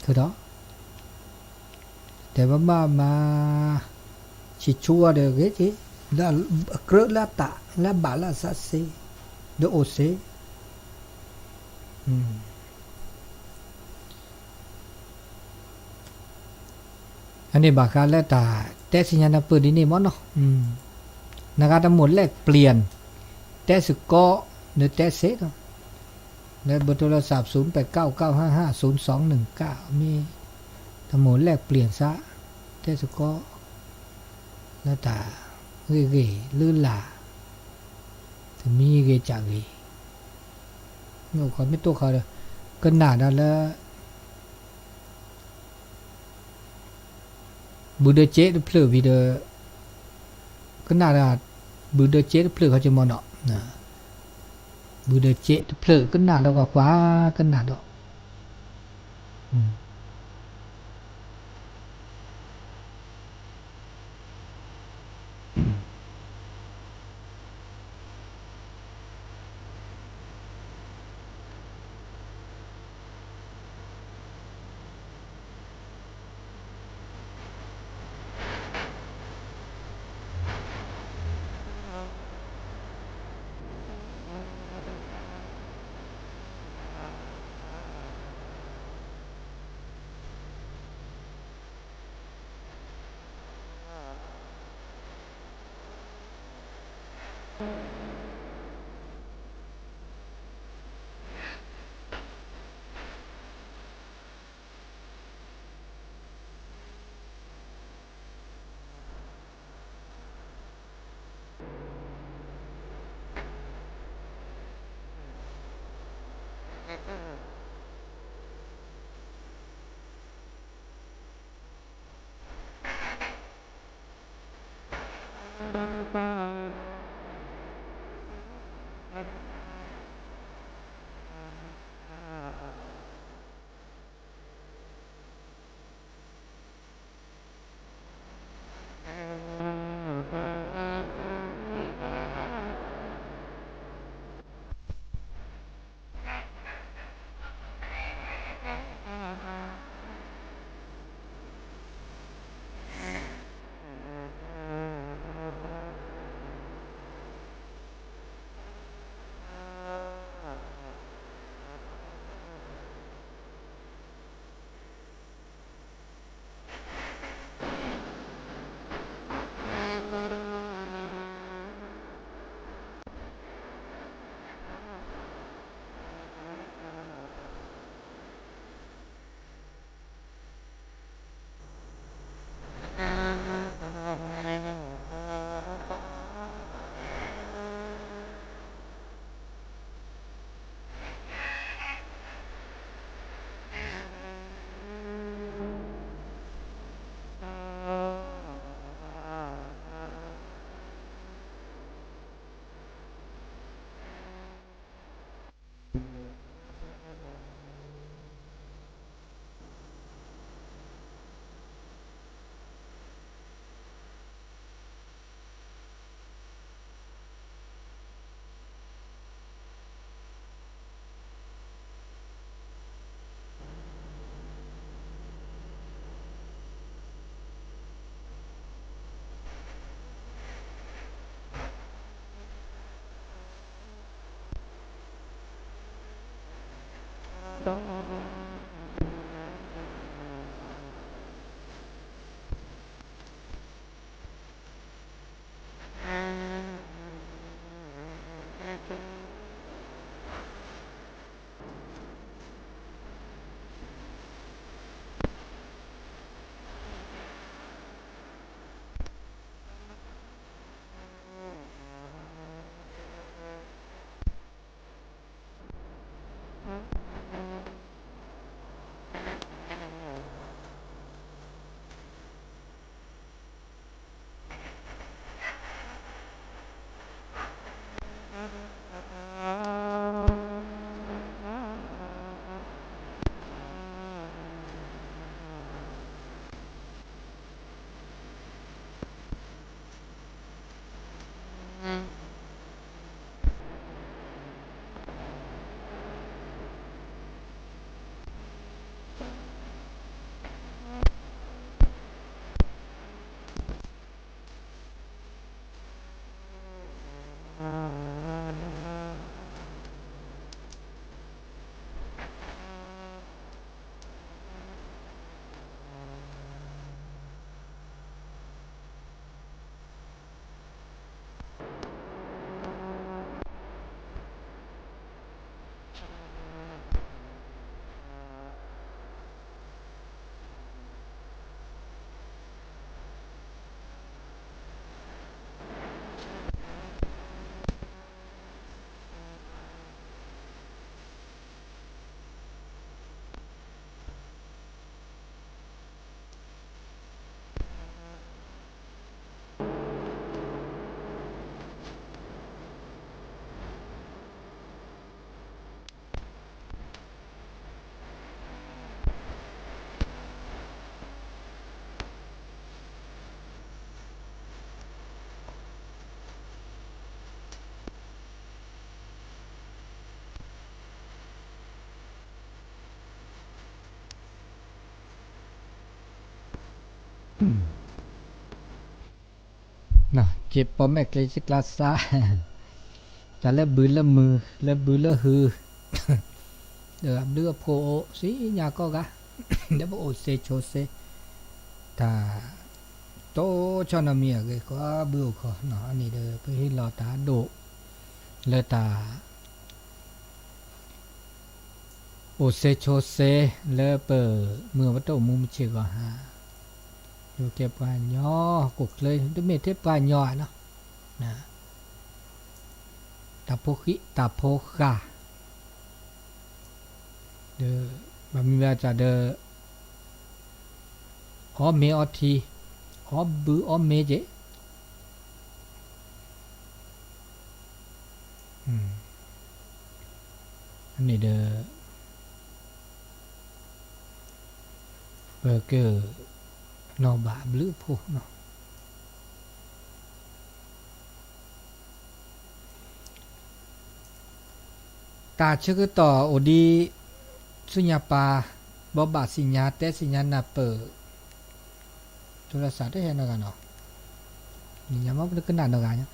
ခုဒီး တဲဘၣ်ဘၣ်မၤ ဆံၣ်ဆူအီၤဒီးဂ့ၤက့ၤ လၢအကြၢးလၢအတၢ် လၢအဘၣ်လၢအသးစ့ ဒီးအိၣ်စ့ အန့ၣ်ဘၣ်ဃးလၢတၢ်တဲသ့ၣ်ညါနၢ်ပၢၢ်ဒ်န့ၣ်မ့ၢ်နီၤ နဂၤတမိၣ် แลกเปลี่ยน တဲစ့ၢ်ကီး နတဲစ့ၢ်ဒီး လၢ เบอร์โทรศัพท์ ศูนย์แปดเก้าเก้าห้าห้าศูนย์สองหนึ่งเก้า မ့ၢ် တမိၣ် แลกเปลี่ยน သး တဲစ့ၢ်ကီး လၢတၢ်ဂ့ၢ်ဂ့ၢ်လၢ်လၢ် တမံၤဂ့ၤကၢ်ဂ့ၤ မ့ၢ်အိၣ်ခိးမ့ၢ်တိၢ်ခီဒီး ကနၣ်ဒီးလၢ ဘုဒ္ဓကဲတဖျၢၣ်ဝံၤဒီး ကနၣ်ဒီး ဘုဒ္ဓကဲတဖျၢၣ်ခီကမီၤနီၤ ဘုဒ္ဓကဲတဖျၢၣ်ကနၣ်ဒီးကွၢ်ကွၢ် ကနၣ်ဒီး က့ၤပိာ်မ့ၢ်ကျဲဆံကျါစၢ်, တၢ်လၢဘုလၢမုၢ် လၢဘုလၢဟု, ဒီးအဘျုးအဖှိၣ်အိၣ် စံၣ်ညီၣ်ကိးဂၤ, ဒီးပအိၣ်စ့ဆိစ့, တၢ် တိၢ်ဆီနီတမံၤအဂ့ၢ် ကိးဘုအိၣ်ခီ, အန့ၣ်ဒီး ပဟ့ၣ်လီၤတၢ်ဒိၣ် လၢတၢ် အိၣ်စ့ဆိစ့ လၢပမုၢ်အပတီၢ်မူမုၢ်ဆ့ၣ်ဂီၤဟါ, ယကဲပှၤကညီ ကိၣ်ချၢ တမ့ၢ်ထဲပှၤကညီဧါနီၤ, တၢ်ဖိဃံးတၢ်ဖိဃၢ်, ဒီး ဘၣ်မံၤဘၣ်တၢ်ဒီး အီၣ်မ့ၤအီထံ, အီၣ်ဘုအီၣ်မ့ၤက့ၤ, န့ၣ်ဒီး ပကနီၣ်ဘၣ်အဘျုးအဖှိၣ်နီၤ. တၢ်ဆၢကတီၢ်အိၣ်ဒ် ဆူညါပၢ် ဘိးဘၣ်သ့ၣ်ညါ တဲသ့ၣ်ညါနၢ်ပၢၢ် ထူရစၢ်တဟဲနီတဂၤနီၤ, နံၤညါမ့ၢ်ပတကနၣ်နီတဂၤညါ,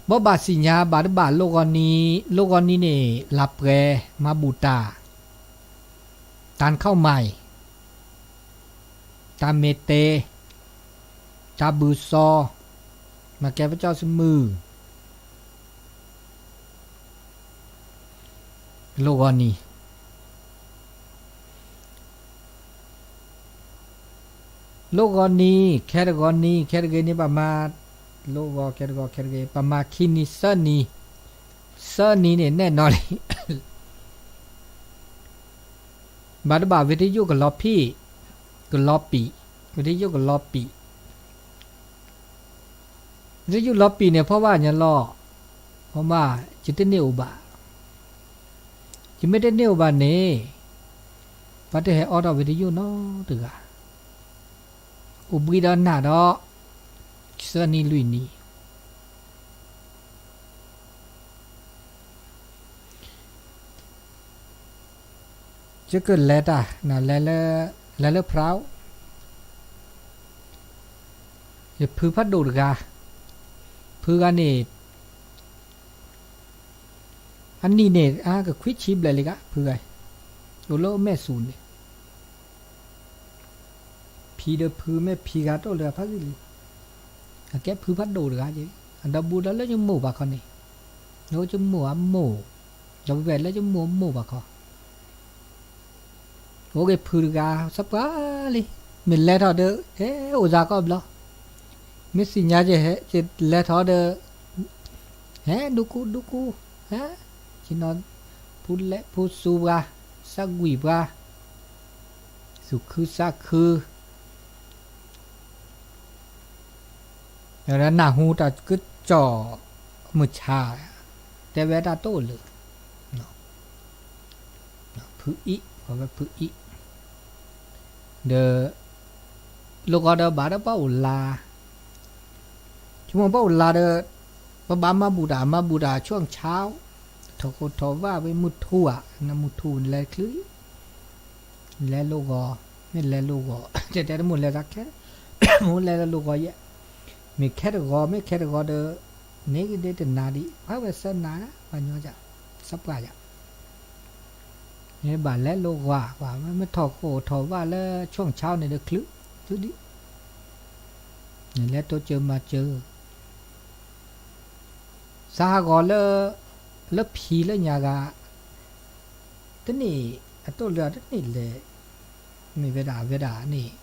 ဘိးဘၣ်သ့ၣ်ညါ ဘၣ်တဘၣ် လိၣ်ဂီၤနံၤ လိၣ်ဂီၤနံၤန့ၣ် လၢပှဲၤ မၤဘူၣ်တၢ် တၢ်ခီၣ်မၤ တၢ်မ့ၢ်တဲ, တၢ်ဘုၣ်စီ, မၤကဲပကၠီၣ်သမုၢ်, လိၣ်ဂီၤနံၤ, လိၣ်ဂီၤနံၤ ခဲတဂီၤနံၤ ခဲတဂ့ၤန့ၣ် ပမၤ, လိၣ်ဂီၤခဲတဂီၤ ခဲတဂ့ၤ ပမၤခံနံၤသၢနံၤ, သၢနံၤန့ၣ် နဲၣ်နီၤလံ ဘၣ်တဘၣ် ဝ့ၢ်တယုၢ်ကလီၤဖံး, ကလီၤပံာ်, ဝ့ၢ်တယုၢ်ကလီၤပံာ်, ဝ့ၢ်တယုၢ်လီၤပံာ်န့ၣ် ဖီဘၣ်ညါလီၤ, ဖီဘၣ် ယတန့ၢ်အိၣ်ဘၣ်, ယမ့ၢ်တန့ၢ်အိၣ်ဘၣ်န့ၣ်, ပှၤတဟဲအီၣ်ထီၣ်ဝ့ၢ်တယုၢ်နီတဂၤ, အိၣ်ဘှံးဒီးနၤဒီး သၢနံၤလွံၢ်နံၤ ယကလဲၤတၢ် လဲၤလၢ လဲၤလၢဖရၣ်, ယဖုဖးဒိၣ်တဂၤ, ဖုဂၤန့ၣ် အနံၣ်န့ၣ် အကခွံဆံဘျဲၣ်လံဂၤ ဖုဂၤ, အိၣ်လၢမဲၢ်စူၤန့ၣ် ဖံဒီးဖုမ့ၢ်ဖံဂၤတအိၣ်လၢၤဖးဂံၢ်လံ, အကဲဖုဖးဒိၣ်တဂၤက့, အဒီဘူးဒီးလၢယမိၢ်ဘၣ်ခီန့ၣ်, လၢယမိၢ်အမိၢ်, ဒီးပဝဲလၢယမိၢ်အမိၢ်ဘၣ်ခီ အိၣ်က့ၤဖုတဂၤ သပှၢ်လံ, မ့ၢ်လဲၤထီၣ်ဒီး ဟဲအိၣ်စ့ၢ်ကီးဘျီ, မ့ၢ်သ့ၣ်ညါက့ၤဟဲ က့ၤလဲၤထီၣ်ဒီး ဟဲဒူကူဒူကူ, ဟဲ, ဆ့ၣ်နီၤ, ဖူလဲၣ်ဖူစူၤပှၤ, သးကွံာ်ပှၤ, သူၣ်ခုသးခု ဒီးနၢ်ဟူတၢ်ကစီၣ်မုၢ်ဆါ, တဲဝဲတၢ်တအိၣ်လၢၤ, ဖုအံၣ်, ဝဲဖုအံၣ်, ဒီး လိၣ်ကီးဒီးဘၣ်ဒီးပှၤအိၣ်လၢ်, ဆိကမိၣ်ပှၤအိၣ်လၢ်ဒီး ပဘၣ်မၤဘူၣ်တၢ် မၤဘူၣ်တၢ်ဆိၣ်ဆါ, ထီၣ်ခိၣ်ထီၣ်ဝၣ်ဝဲမုၢ်ထူဧါ, နမုၢ်ထူန့ၣ်လဲၤချုး လဲၤလိၣ်ဂီၤ, မ့ၢ်လဲၤလိၣ်ဂီၤ တဲတဲတမုၢ်လဲၤသးခဲ, မ့ၢ်လဲၤလိၣ်ဂီၤယဲၢ်, မ့ၢ်ခဲတဂီၤ မ့ၢ်ခဲတဂီၤဒီး န့ၣ်ကဒ့တနၤဒံး ပှၤဝဲသၢနၤ ပှၤညီယၤ, သးပှၢ်ယၤ, မ့ၢ်ဘၣ်လဲၤလိၣ်ဂီၤ ပှၤမ့ၢ်ထီၣ်ခိၣ်ထီၣ်ဝၣ်လၢဆိၣ်ဆါန့ၣ်ဒီးချုး, ချုးဒံး, န့ၣ်လဲၤတိစၢၤမၤစၢၤ သးဟးဂီၤလၢ လၢဖံလၢညါဂၤ, တန့ၢ်အတိၣ်လၢအတန့ၢ်လဲၣ်, မ့ၢ်ဝဲဒၣ်ဝဲဒၣ်န့ၣ်,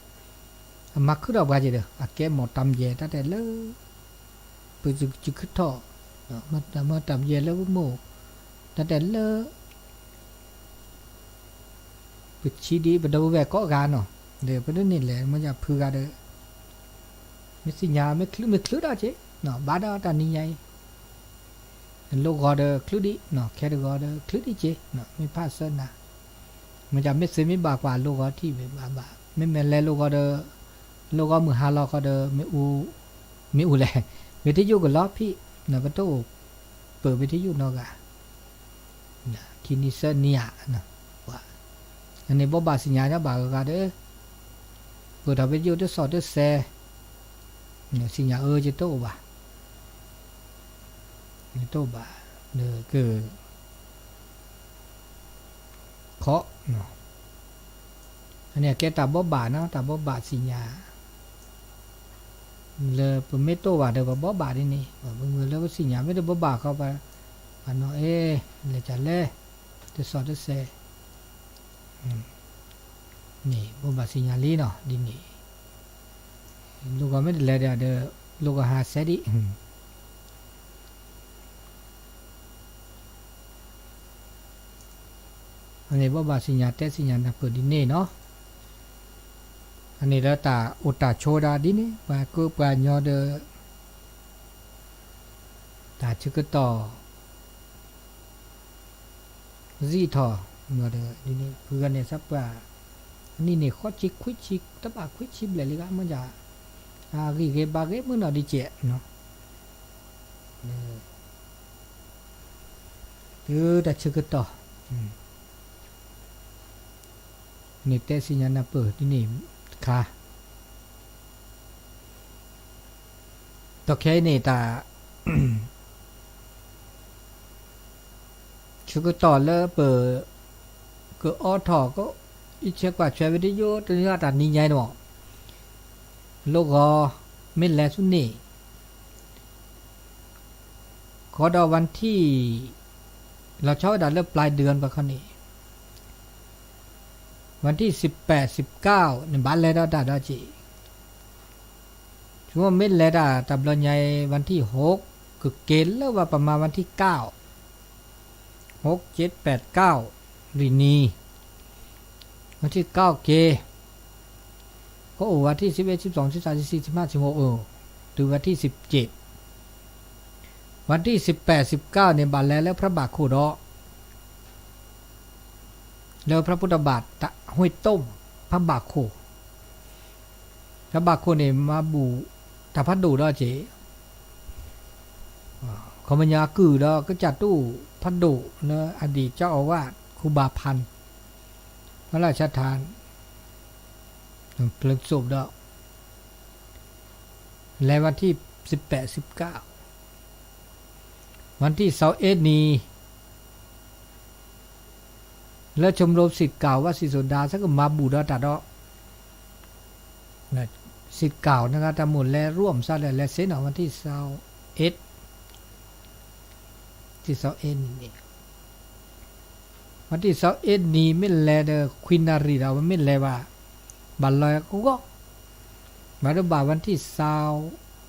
အမၤခုထီၣ်ပှၤက့ၤဒီး အကဲမီၣ်တၢ်ယဲၢ် တၢ်တဲလၢ ပစုခုထီၣ်, မီၣ်တၢ်ယဲၢ်လၢပမိၢ်, တၢ်တဲလၢ ပဆံးဒံးပဒီပုၢ်ဝဲၢ်ကိးဂၤနီၤ, ဒီးပတန့ၢ်လဲၣ် မ့ၢ်ယၤဖုဂၤဒီး မ့ၢ်သ့ၣ်ညါမ့ၢ်ချုးမ့ၢ်ချုးဒၣ်က့, ဘၣ်ဒီးတၢ်နံၤညါအံၤ, လိၣ်ဂီၤဒီးချုးဒံး, ခဲတဂီၤဒီးချုးဒံးက့, မ့ၢ်ဖးသၢနၤ, မ့ၢ်ယၤမ့ၢ်သ့မ့ၢ်ဘၣ်ကွၢ်လိၣ်ဂီၤထံၣ်မ့ၢ်ဘၣ်ဘၣ်, မ့မ့ၢ်လဲၤလိၣ်ဂီၤဒီး, လိၣ်ဂီၤမုၢ်ဟါလီၤဃီဒီး မ့ၢ်အူလဲၣ်, ဝံၤထံယိၣ်ကလီၤဖံး, ပတအိၣ်ပၢၢ်ဝံၤထံယိၣ်နီတဂၤ ခံနံၤသၢနံၤဧါ, အန့ၣ်ဘိးဘၣ်သ့ၣ်ညါညီဘၣ်ဂၤဒီး, ပၢၢ်ထီၣ်ဝံၤထံယိၣ်တစီၣ်တစဲး, သ့ၣ်ညါအၢယတအိၣ်ဘၣ်, ယတအိၣ်ဘၣ်, က ခီ, အန့ၣ်ကဲတၢ်ဘိးဘၣ်နီၤ တၢ်ဘိးဘၣ်သ့ၣ်ညါ လၢပမ့ၢ်တိၢ်ဘၣ်ဒီး ပဘိးဘၣ်ဒ်န့ၣ်, ပမုၢ်လၢပသ့ၣ်ညါ မ့ၢ်တဘိးဘၣ်ဃီ ပနီၤအဲၣ် လဲၤကလဲၣ်, တစီၣ်တစဲး, န့ၣ် ဘိးဘၣ်သ့ၣ်ညါလံနီၤ ဒ်န့ၣ်, လိၣ်ဂီၤမ့ၢ်တလဲၤဒီး လိၣ်ဂီၤဟးစဲဒံး အန့ၣ်ဘိးဘၣ်သ့ၣ်ညါတဲသ့ၣ်ညါနၢ်ပၢၢ်ဒ်န့ၣ်နီၤ, အန့ၣ်လၢတၢ်အိၣ်တၢ်ဆိးဒၣ်ဒ်န့ၣ် ပှၤကိးပှၤညီဒီး တၢ်ဆၢကတီၢ် စံးထီၣ်, ဒ်န့ၣ် ဖုဂၤန့ၣ်သးပှၢ်, အနံၣ်န့ၣ် ဃီဆံခွံဆံ တဘၣ်ခွံဆံဘျဲၣ်လံဂၤ မ့ၢ်ယၤ, အဂံၢ်ဂ့ၤဘါဂ့ၤမုၢ်နီၢ်ဒံးကဲးနီၤ, တုၤတၢ်ဆၢကတီၢ် န့ၣ်တဲသ့ၣ်ညါနၢ်ပၢၢ်ဒ်န့ၣ်တခါ, ဒီးခဲအံၤန့ၣ်တၢ် ဆၢကတီၢ်လၢပ ကအိးထီၣ်က အံးဆဲးကွၢ်ဆၢဝဲတယိ တနံၤအတၢ်နံၤညါအံၤန့ၣ်မး, လိၣ်ဂီၤ မ့ၢ်လဲၤဆူန့ၣ် ခီဒီးဝၣ်ထံၣ် လီၤဆီဝဲဒၣ်လၢပျၢၤဒုၣ်ပှၤခီန့ၣ် ဝၣ်ထံၣ် สิบแปด สิบเก้า န့ၣ် ဘၣ်လဲၤဒီးတၢ်ဒီးက့ၤ ဆိကမိၣ်မ့ၢ်လဲၤတၢ်တဘျီညါအံၤ ဝၣ်ထံၣ် หก ကက့ၤလၢဝဲပမၤဝၣ်ထံၣ် เก้า หก เจ็ด แปด เก้า လွံၢ်နံၤ, ဝၣ်ထံၣ် เก้า က့ၤ, ကအိၣ်ဝၣ်ထံၣ် สิบเอ็ด สิบสอง สิบสาม สิบสี่ สิบห้า สิบหก အၢ တုၤဝၣ်ထံၣ် สิบเจ็ด, ဝၣ်ထံၣ် สิบแปด สิบเก้า န့ၣ် ဘၣ်လဲၤလၢဖဲဘၣ်ခိၣ်ဒီး လၢဖဲဖုတဘၣ် ห้วยต้ม ဖဲဘၣ်ခိၣ်, ဖဲဘၣ်ခိၣ်န့ၣ် မၤဘူၣ်တၢ်ဖးဒိၣ်ဒီးက့ၤ ခီပညီအကုၢ်ဒီးကစၢ်တူၣ်ဖးဒိၣ်လၢအဒံၣ်ကၠီအီၤဝဲ ခူဘၣ်ဖၣ် ဖီလာ်ဆါထၣ် ဖျၢၣ်စိးဒီး လဲၤဝၣ်ထံၣ် สิบแปด สิบเก้า, ဝၣ်ထံၣ် သီအ့နံၤ လၢ ชมรม ศิษย์เก่า ဘၣ်စံၣ်စိၤဒါ ဆၢကမၤဘူၣ်ဒီးတၢ်ဒီး ศิษย์เก่า နဂၤတၢ်မိၣ်လဲၤရူအီၣ်မစါဒီး လဲၤစ့ၢ်နီၤ วันที่ซาวเอ็ด ที่ซาวเอ็ด န့ၣ် วันที่ซาวเอ็ด န့ၣ် မ့ၢ်လဲၤဒီး ခွံနၣ်ရံၣ်ဒီး မ့ၢ်လဲၤဘၣ် ဘၣ်လီၤကဂီၢ် ဘၣ်ဒိဘၣ် วันที่ซาว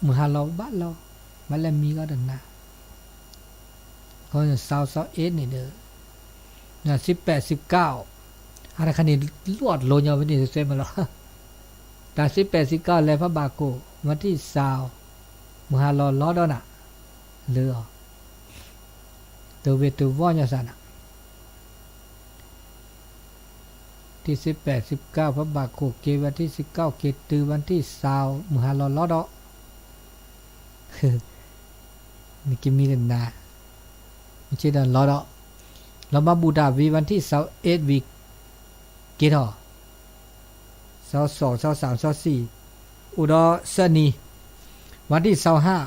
မုၢ်ဟါလီၤဘၣ်လီၤ ဘၣ်လဲၤမံဂီၢ်တနၤ အဃိန့ၣ် ซาว ซาวเอ็ด န့ၣ်ဒီး สิบแปด สิบเก้า အါတခါန့ၣ် လိၣ်အီၣ်တလိၤညီဖဲန့ၣ် စဲမးလီၤ တၢ် สิบแปด สิบเก้า လဲၤဖးဘၣ်ခိၣ် วันที่ซาว မုၢ်ဟါလီၤလီၤဒီးနၤ လၢအီၤ တဝ့ၤတဝီၢ်ညီစၢ်နၤ ที่สิบแปด สิบเก้า ဖးဘၣ်ခိၣ်က့ၤ วันที่สิบเก้า က့ၤတုၤ วันที่ซาว မုၢ်ဟါလီၤလီၤဒီး နကမံတနၤ မ့ၢ်ဆ့ဒီးလီၤဒီး လီၤမၤဘူၣ်တၢ်ဝံၤ วันที่ซาวเอ็ด ဝံၤ က့ၤထီၣ် ซาวสอง ซาวสาม ซาวสี่ အိၣ်ဒီးဆၢနံၤ วันที่ซาวห้า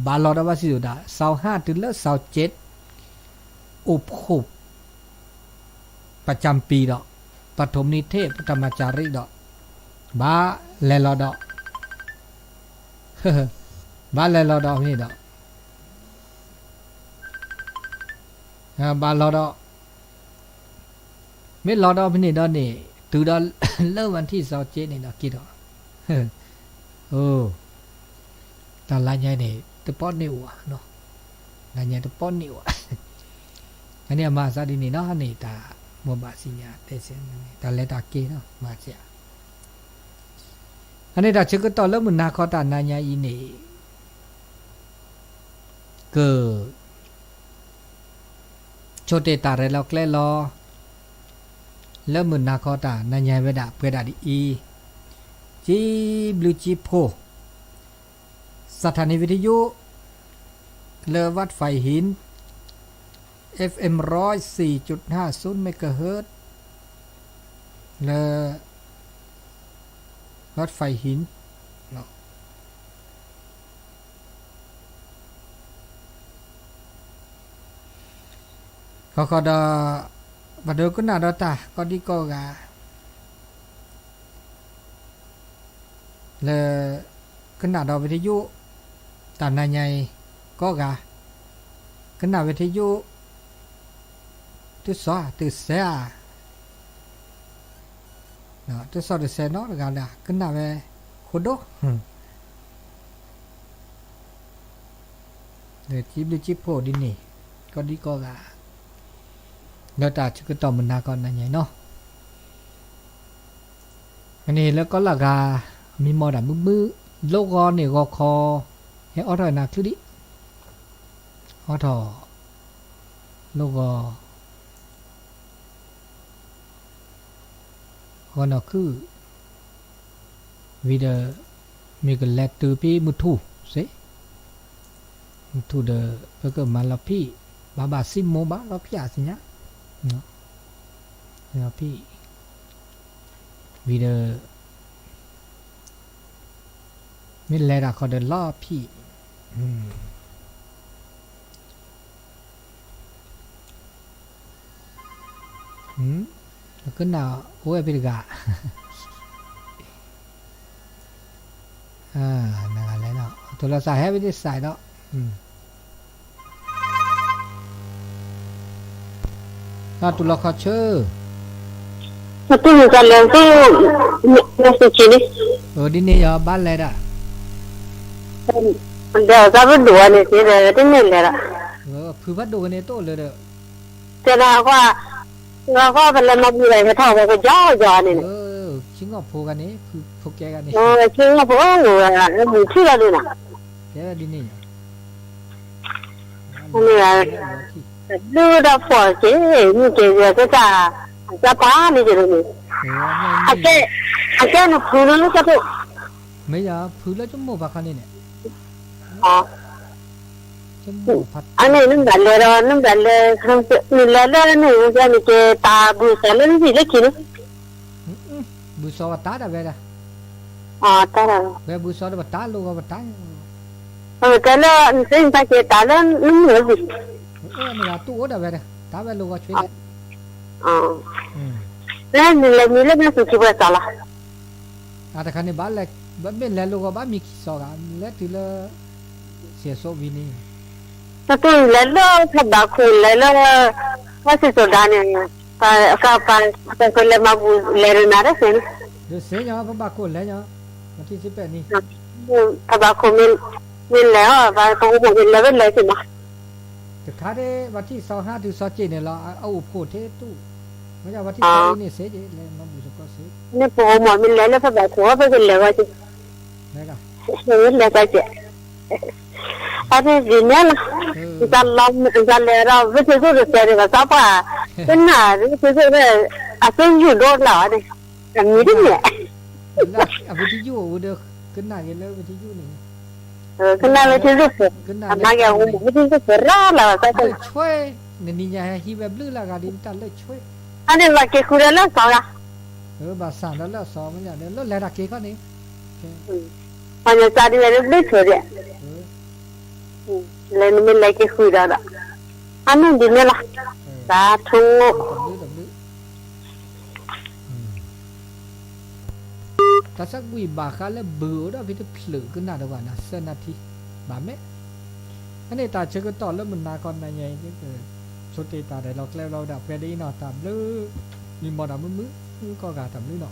ဘၣ်လီၤဒီး ဘၣ်စံၣ်စိၤဒါ ซาวห้า တုၤလၢ ซาวเจ็ด အိၣ်ဖှိၣ် ประจำปี ဒီး ปฐมนิเทศ ปฐมจาริก ဒီး ဘၣ်လဲၤလီၤဒီး ဘၣ်လဲၤလီၤဒီးဖဲန့ၣ်ဒီး ဘၣ်လီၤဒီး မ့ၢ်လီၤဒီးဖဲန့ၣ်ဒီးန့ၣ် တုၤဒီးလၢ วันที่ซาวเจ็ด န့ၣ်ဒီးက့ၤဒီး အိ တၢ်လါညါန့ၣ် တပီၣ်န့ၢ်အိၣ်ဧါ, လါညါတပီၣ်န့ၢ်အိၣ်ဧါ, အန့ၣ်အမၤသးဒ်န့ၣ်နီၤ, န့ၣ်တၢ်မိၢ်ဘၣ်စံးညါတဲစ့ၢ်, တၢ်လဲၤတၢ်က့ၤနီၤ မၤစ့ၢ်ဧါ, အန့ၣ်တၢ်ဆၢကတီၢ်လၢမုၢ်နၤခီတၢ်နၤညါအံၤန့ၣ် က ဆိတ့ၢ်တၢ်ရဲၣ်လီၤကျဲၤလီၤ လၢမုၢ်နၤခီတၢ်နၤညါဝဲဒၣ်ပှဲၤဒၣ်ဒ်အံၤ, ကၠံဘျုးကၠံဖှိၣ် สถานีวิทยุ လၢ วัดไผ่หิน เอฟเอ็ม ร้อยสี่จุดห้าศูนย์ เมกะเฮิรตซ์ လၢ วัดไผ่หิน ခီခီဒီး ပဒိကနၣ်ဒီးတၢ်ကီဒံကီဂၤ လၢ ကနၣ်ဒီးဝံၤတယိၣ် တၢ်နၤညါအံၤ ကိးဂၤ ကနၣ်ဝံၤတယိၣ် တစီၤတစဲးဧါ, တစီၤတစဲးနီတဂၤလၢ ကနၣ်ဝဲဃိဒိၣ် ဒီးကၠံဘျုးကၠံဖှိၣ်ဒ်န့ၣ် ကီဒံကီဂၤ လၢတၢ်ဆၢကတီၢ်မုၢ်နၤခီနၤညါအံၤနီၤ, အန့ၣ်လၢကီလၢ်ဂၤ မံမီၢ်တၢ်မုာ်မုာ် လိၣ်ဂီၤန့ၢ်ဂီၤခီ ဟဲအိးထီၣ်နၤချုးဒံး အိးထီၣ် လိၣ်ဂီၤ ဂီၤနီၢ်ခုၣ် ဝံၤဒီး မ့ၢ်ကလဲၤတုၤဖဲမုၢ်ထူၣ်စ့ၢ်, မုၢ်ထူၣ်ဒီး ပကမၤလီၤဖံး ဘၣ်ဘၣ်စံမိၢ်ဘၣ်လီၤဖံးအသ့ၣ်ညါ, လီၤဖံး ဝံၤဒီး မ့ၢ်လဲၤတၢ်ခီဒီးလီၤဖံး ကနၣ်အိၣ်ဝဲဖဲတဂၤ, နဂၤလဲၣ်နီၤ တိၢ်လီၤသးဟဲဖဲဒ်စးဒီး, တူၢ်လီၤခီဆၢ, မ့ၢ်လဲၤတၢ်, ဒ်န့ၣ်ယဘၣ်လဲၤဒၣ်, ဒီးသးပဒိၣ်န့ၣ်သ့ဒီး တန့ၢ်လဲၤဒီး, ဖုဖးဒိၣ်ကန့ၣ်တအိၣ်လၢဒီး, တဲဒၣ်ကွၢ်, ကွၢ်ပလဲၤမၤပူၤဒီး ဟဲထီၣ်ဝဲကယီကယီန့ၣ်, ဆ့ၣ်နီၤဖိဂၤန့ၣ်, ဖိကဲဂၤန့ၣ်, ဆ့ၣ်နီၤဖိအိၣ်ဝဲ မုၢ်ထံၣ်လီၤဒုးနီၤ, တဲဝဲဒ်န့ၣ်ယ ဒုးဒီးဖှီၣ်က့ၤ မ့ၢ်က့ၤယကစၢ် အကၢ်ပာ်န့ၢ်က့ၤန့ၣ်, အကဲနဖုလၢကၠိ, မ့ၢ်ယဖုလၢကၠိမိၢ်ပှၤခီန့ၣ်န့ၣ်, အန့ၣ်နဘၣ်လဲၤဒီး နဘၣ်လဲၤ, နလဲၤလၢန့ၣ် နကဲနက့ၤတၢ်ဘုၣ်စၢ်လၢနစံၣ်လၢခံန့ၣ်, ဘုၣ်စီၤဝဲတၢ်ဒၣ်ဝဲဒၣ်, ဝဲဘုၣ်စီၤဒီးပတၢ်လိၣ်ဂီၤပတၢ်, တဲလၢနစံၣ်နတၢ်က့ၤတၢ်လၢနမုၢ်လၢဘုၣ်, အိၣ်န့ၣ်ဂၤတူၢ်အိၣ်ဒၣ်ဝဲဒၣ် တၢ်ဝဲလိၣ်ဂီၤဆွဲလဲၣ်, လၢနလဲၤမံလၢနသူၣ်ခံပှဲၤစီၤလီၤ. အတခါန့ၣ်ဘၣ်လဲၤ, ဘၣ်မ့ၢ်လဲၤလိာ်ဂီၤဘၣ်မံခံစီၤဂၤ လဲၤတုၤလၢ ဆဲးစိဝံၤန့ၣ်, နသူၣ်လဲၤလၢဖဲဘၣ်ခိၣ်လဲၤလၢ ဝဲစံၣ်စိၤဒါန့ၣ်, ပှၤလဲၤမၤဘူၣ်လဲၤရနၤတစ့ၢ်န့ၣ်, ဒုးစ့ၢ်ညါ ဖဲဘၣ်ခိၣ်လဲၤညါ, မထံၣ်စ့ၢ်ပဲာ်န့ၣ်, ဖဲဘၣ်ခိၣ်မ့ၢ်လဲၤအီၤ ပအိၣ်မ့ၢ်လဲၤဝဲလဲၤက့ၤမး တခါဒ် ပှၤထံၣ်စီၤဟါတုၤစီၤစ့ၣ်န့ၣ်လီၤ အအိၣ်ဖှိၣ်ထဲတူၢ်, မ့ၢ်ပှၤထံၣ်စီၤအ့န့ၣ်စ့ၢ်ကီး လဲၤမၤဘူၣ်စ့ၢ်ကီးစ့ၢ်, မ့ၢ်ပအိၣ်မ့ၢ်လဲၤလၢဖဲဘၣ်ခိၣ် ဖဲကလဲၤဝဲက့ၤ, လဲၤက့ၤ, အန့ၣ်ဒ်န့ၣ်လီၤ, တၢ်လဲၤဒီး ဝ့ၢ်ထံသိၣ်တစဲးန့ၣ် ဘၣ်ဆၣ်ပှၢ်, ကနၣ်ဝ့ၢ်ထံသိၣ်န့ၣ် အသ့ၣ်ညူၣ်ဒိၣ်လၢ်အီၤန့ၣ်, အမံၤတမ့ၢ် အဝဲတယုၢ်အိၣ်ဒီး ကနၣ်က့ၤလၢဝဲတယုၢ်န့ၣ်, ကနၣ်ဝဲတယုၢ်ဖိ, အမၤက့ၤအဝဲမ့ၢ်ဝဲတယုၢ်ဖိရၣ်လၢ်ဘၣ်ဆၣ်, လၢဆွဲ, နနံၤညါဟဲဟံးဝဲဘျုးလၢအဂၤဒ်တၢ်လၢဆွဲ, အန့ၣ်ဘၣ်က့ၤဃုာ်ဒီးလၢစီၤဂၤ, ဘၣ်ဆၣ်ဒီးလၢစီၤမ့ၢ်ညါဒီးလၢလဲၤတၢ်က့ၤခီန့ၣ်, ပှၤညီစၢ်ဒ်ဝဲလၢဘျုးဆိဒဲး, လဲၤနမ့ၢ်လဲၤက့ၤဃုာ်ဒီးဒီး, အန့ၣ်ဒ်န့ၣ်လီၤ, စးထူ တၢ်ဆၢကွံာ် ဘၣ်ဃးလၢဘုၣ်အိၣ်ဒီးဖဲတဖျၢၣ်ကနၣ်တဝၢ်နၤ သၢနၣ်ထံ, ဘၣ်မဲာ်, အန့ၣ်တၢ်ဆၢကတီၢ်လၢမုၢ်နၤခီနၤညါအံၤ, ဆိတ့ၢ်တၢ်ရဲၣ်လီၤကျဲလီၤဝဲဒၣ်ပှဲၤဒ်အံၤနီၤ တၢ်ဘျုး, မံမီၢ်တၢ်မုာ်မုာ်, ကိးဂၤတၢ်ဘျုးနီၤ.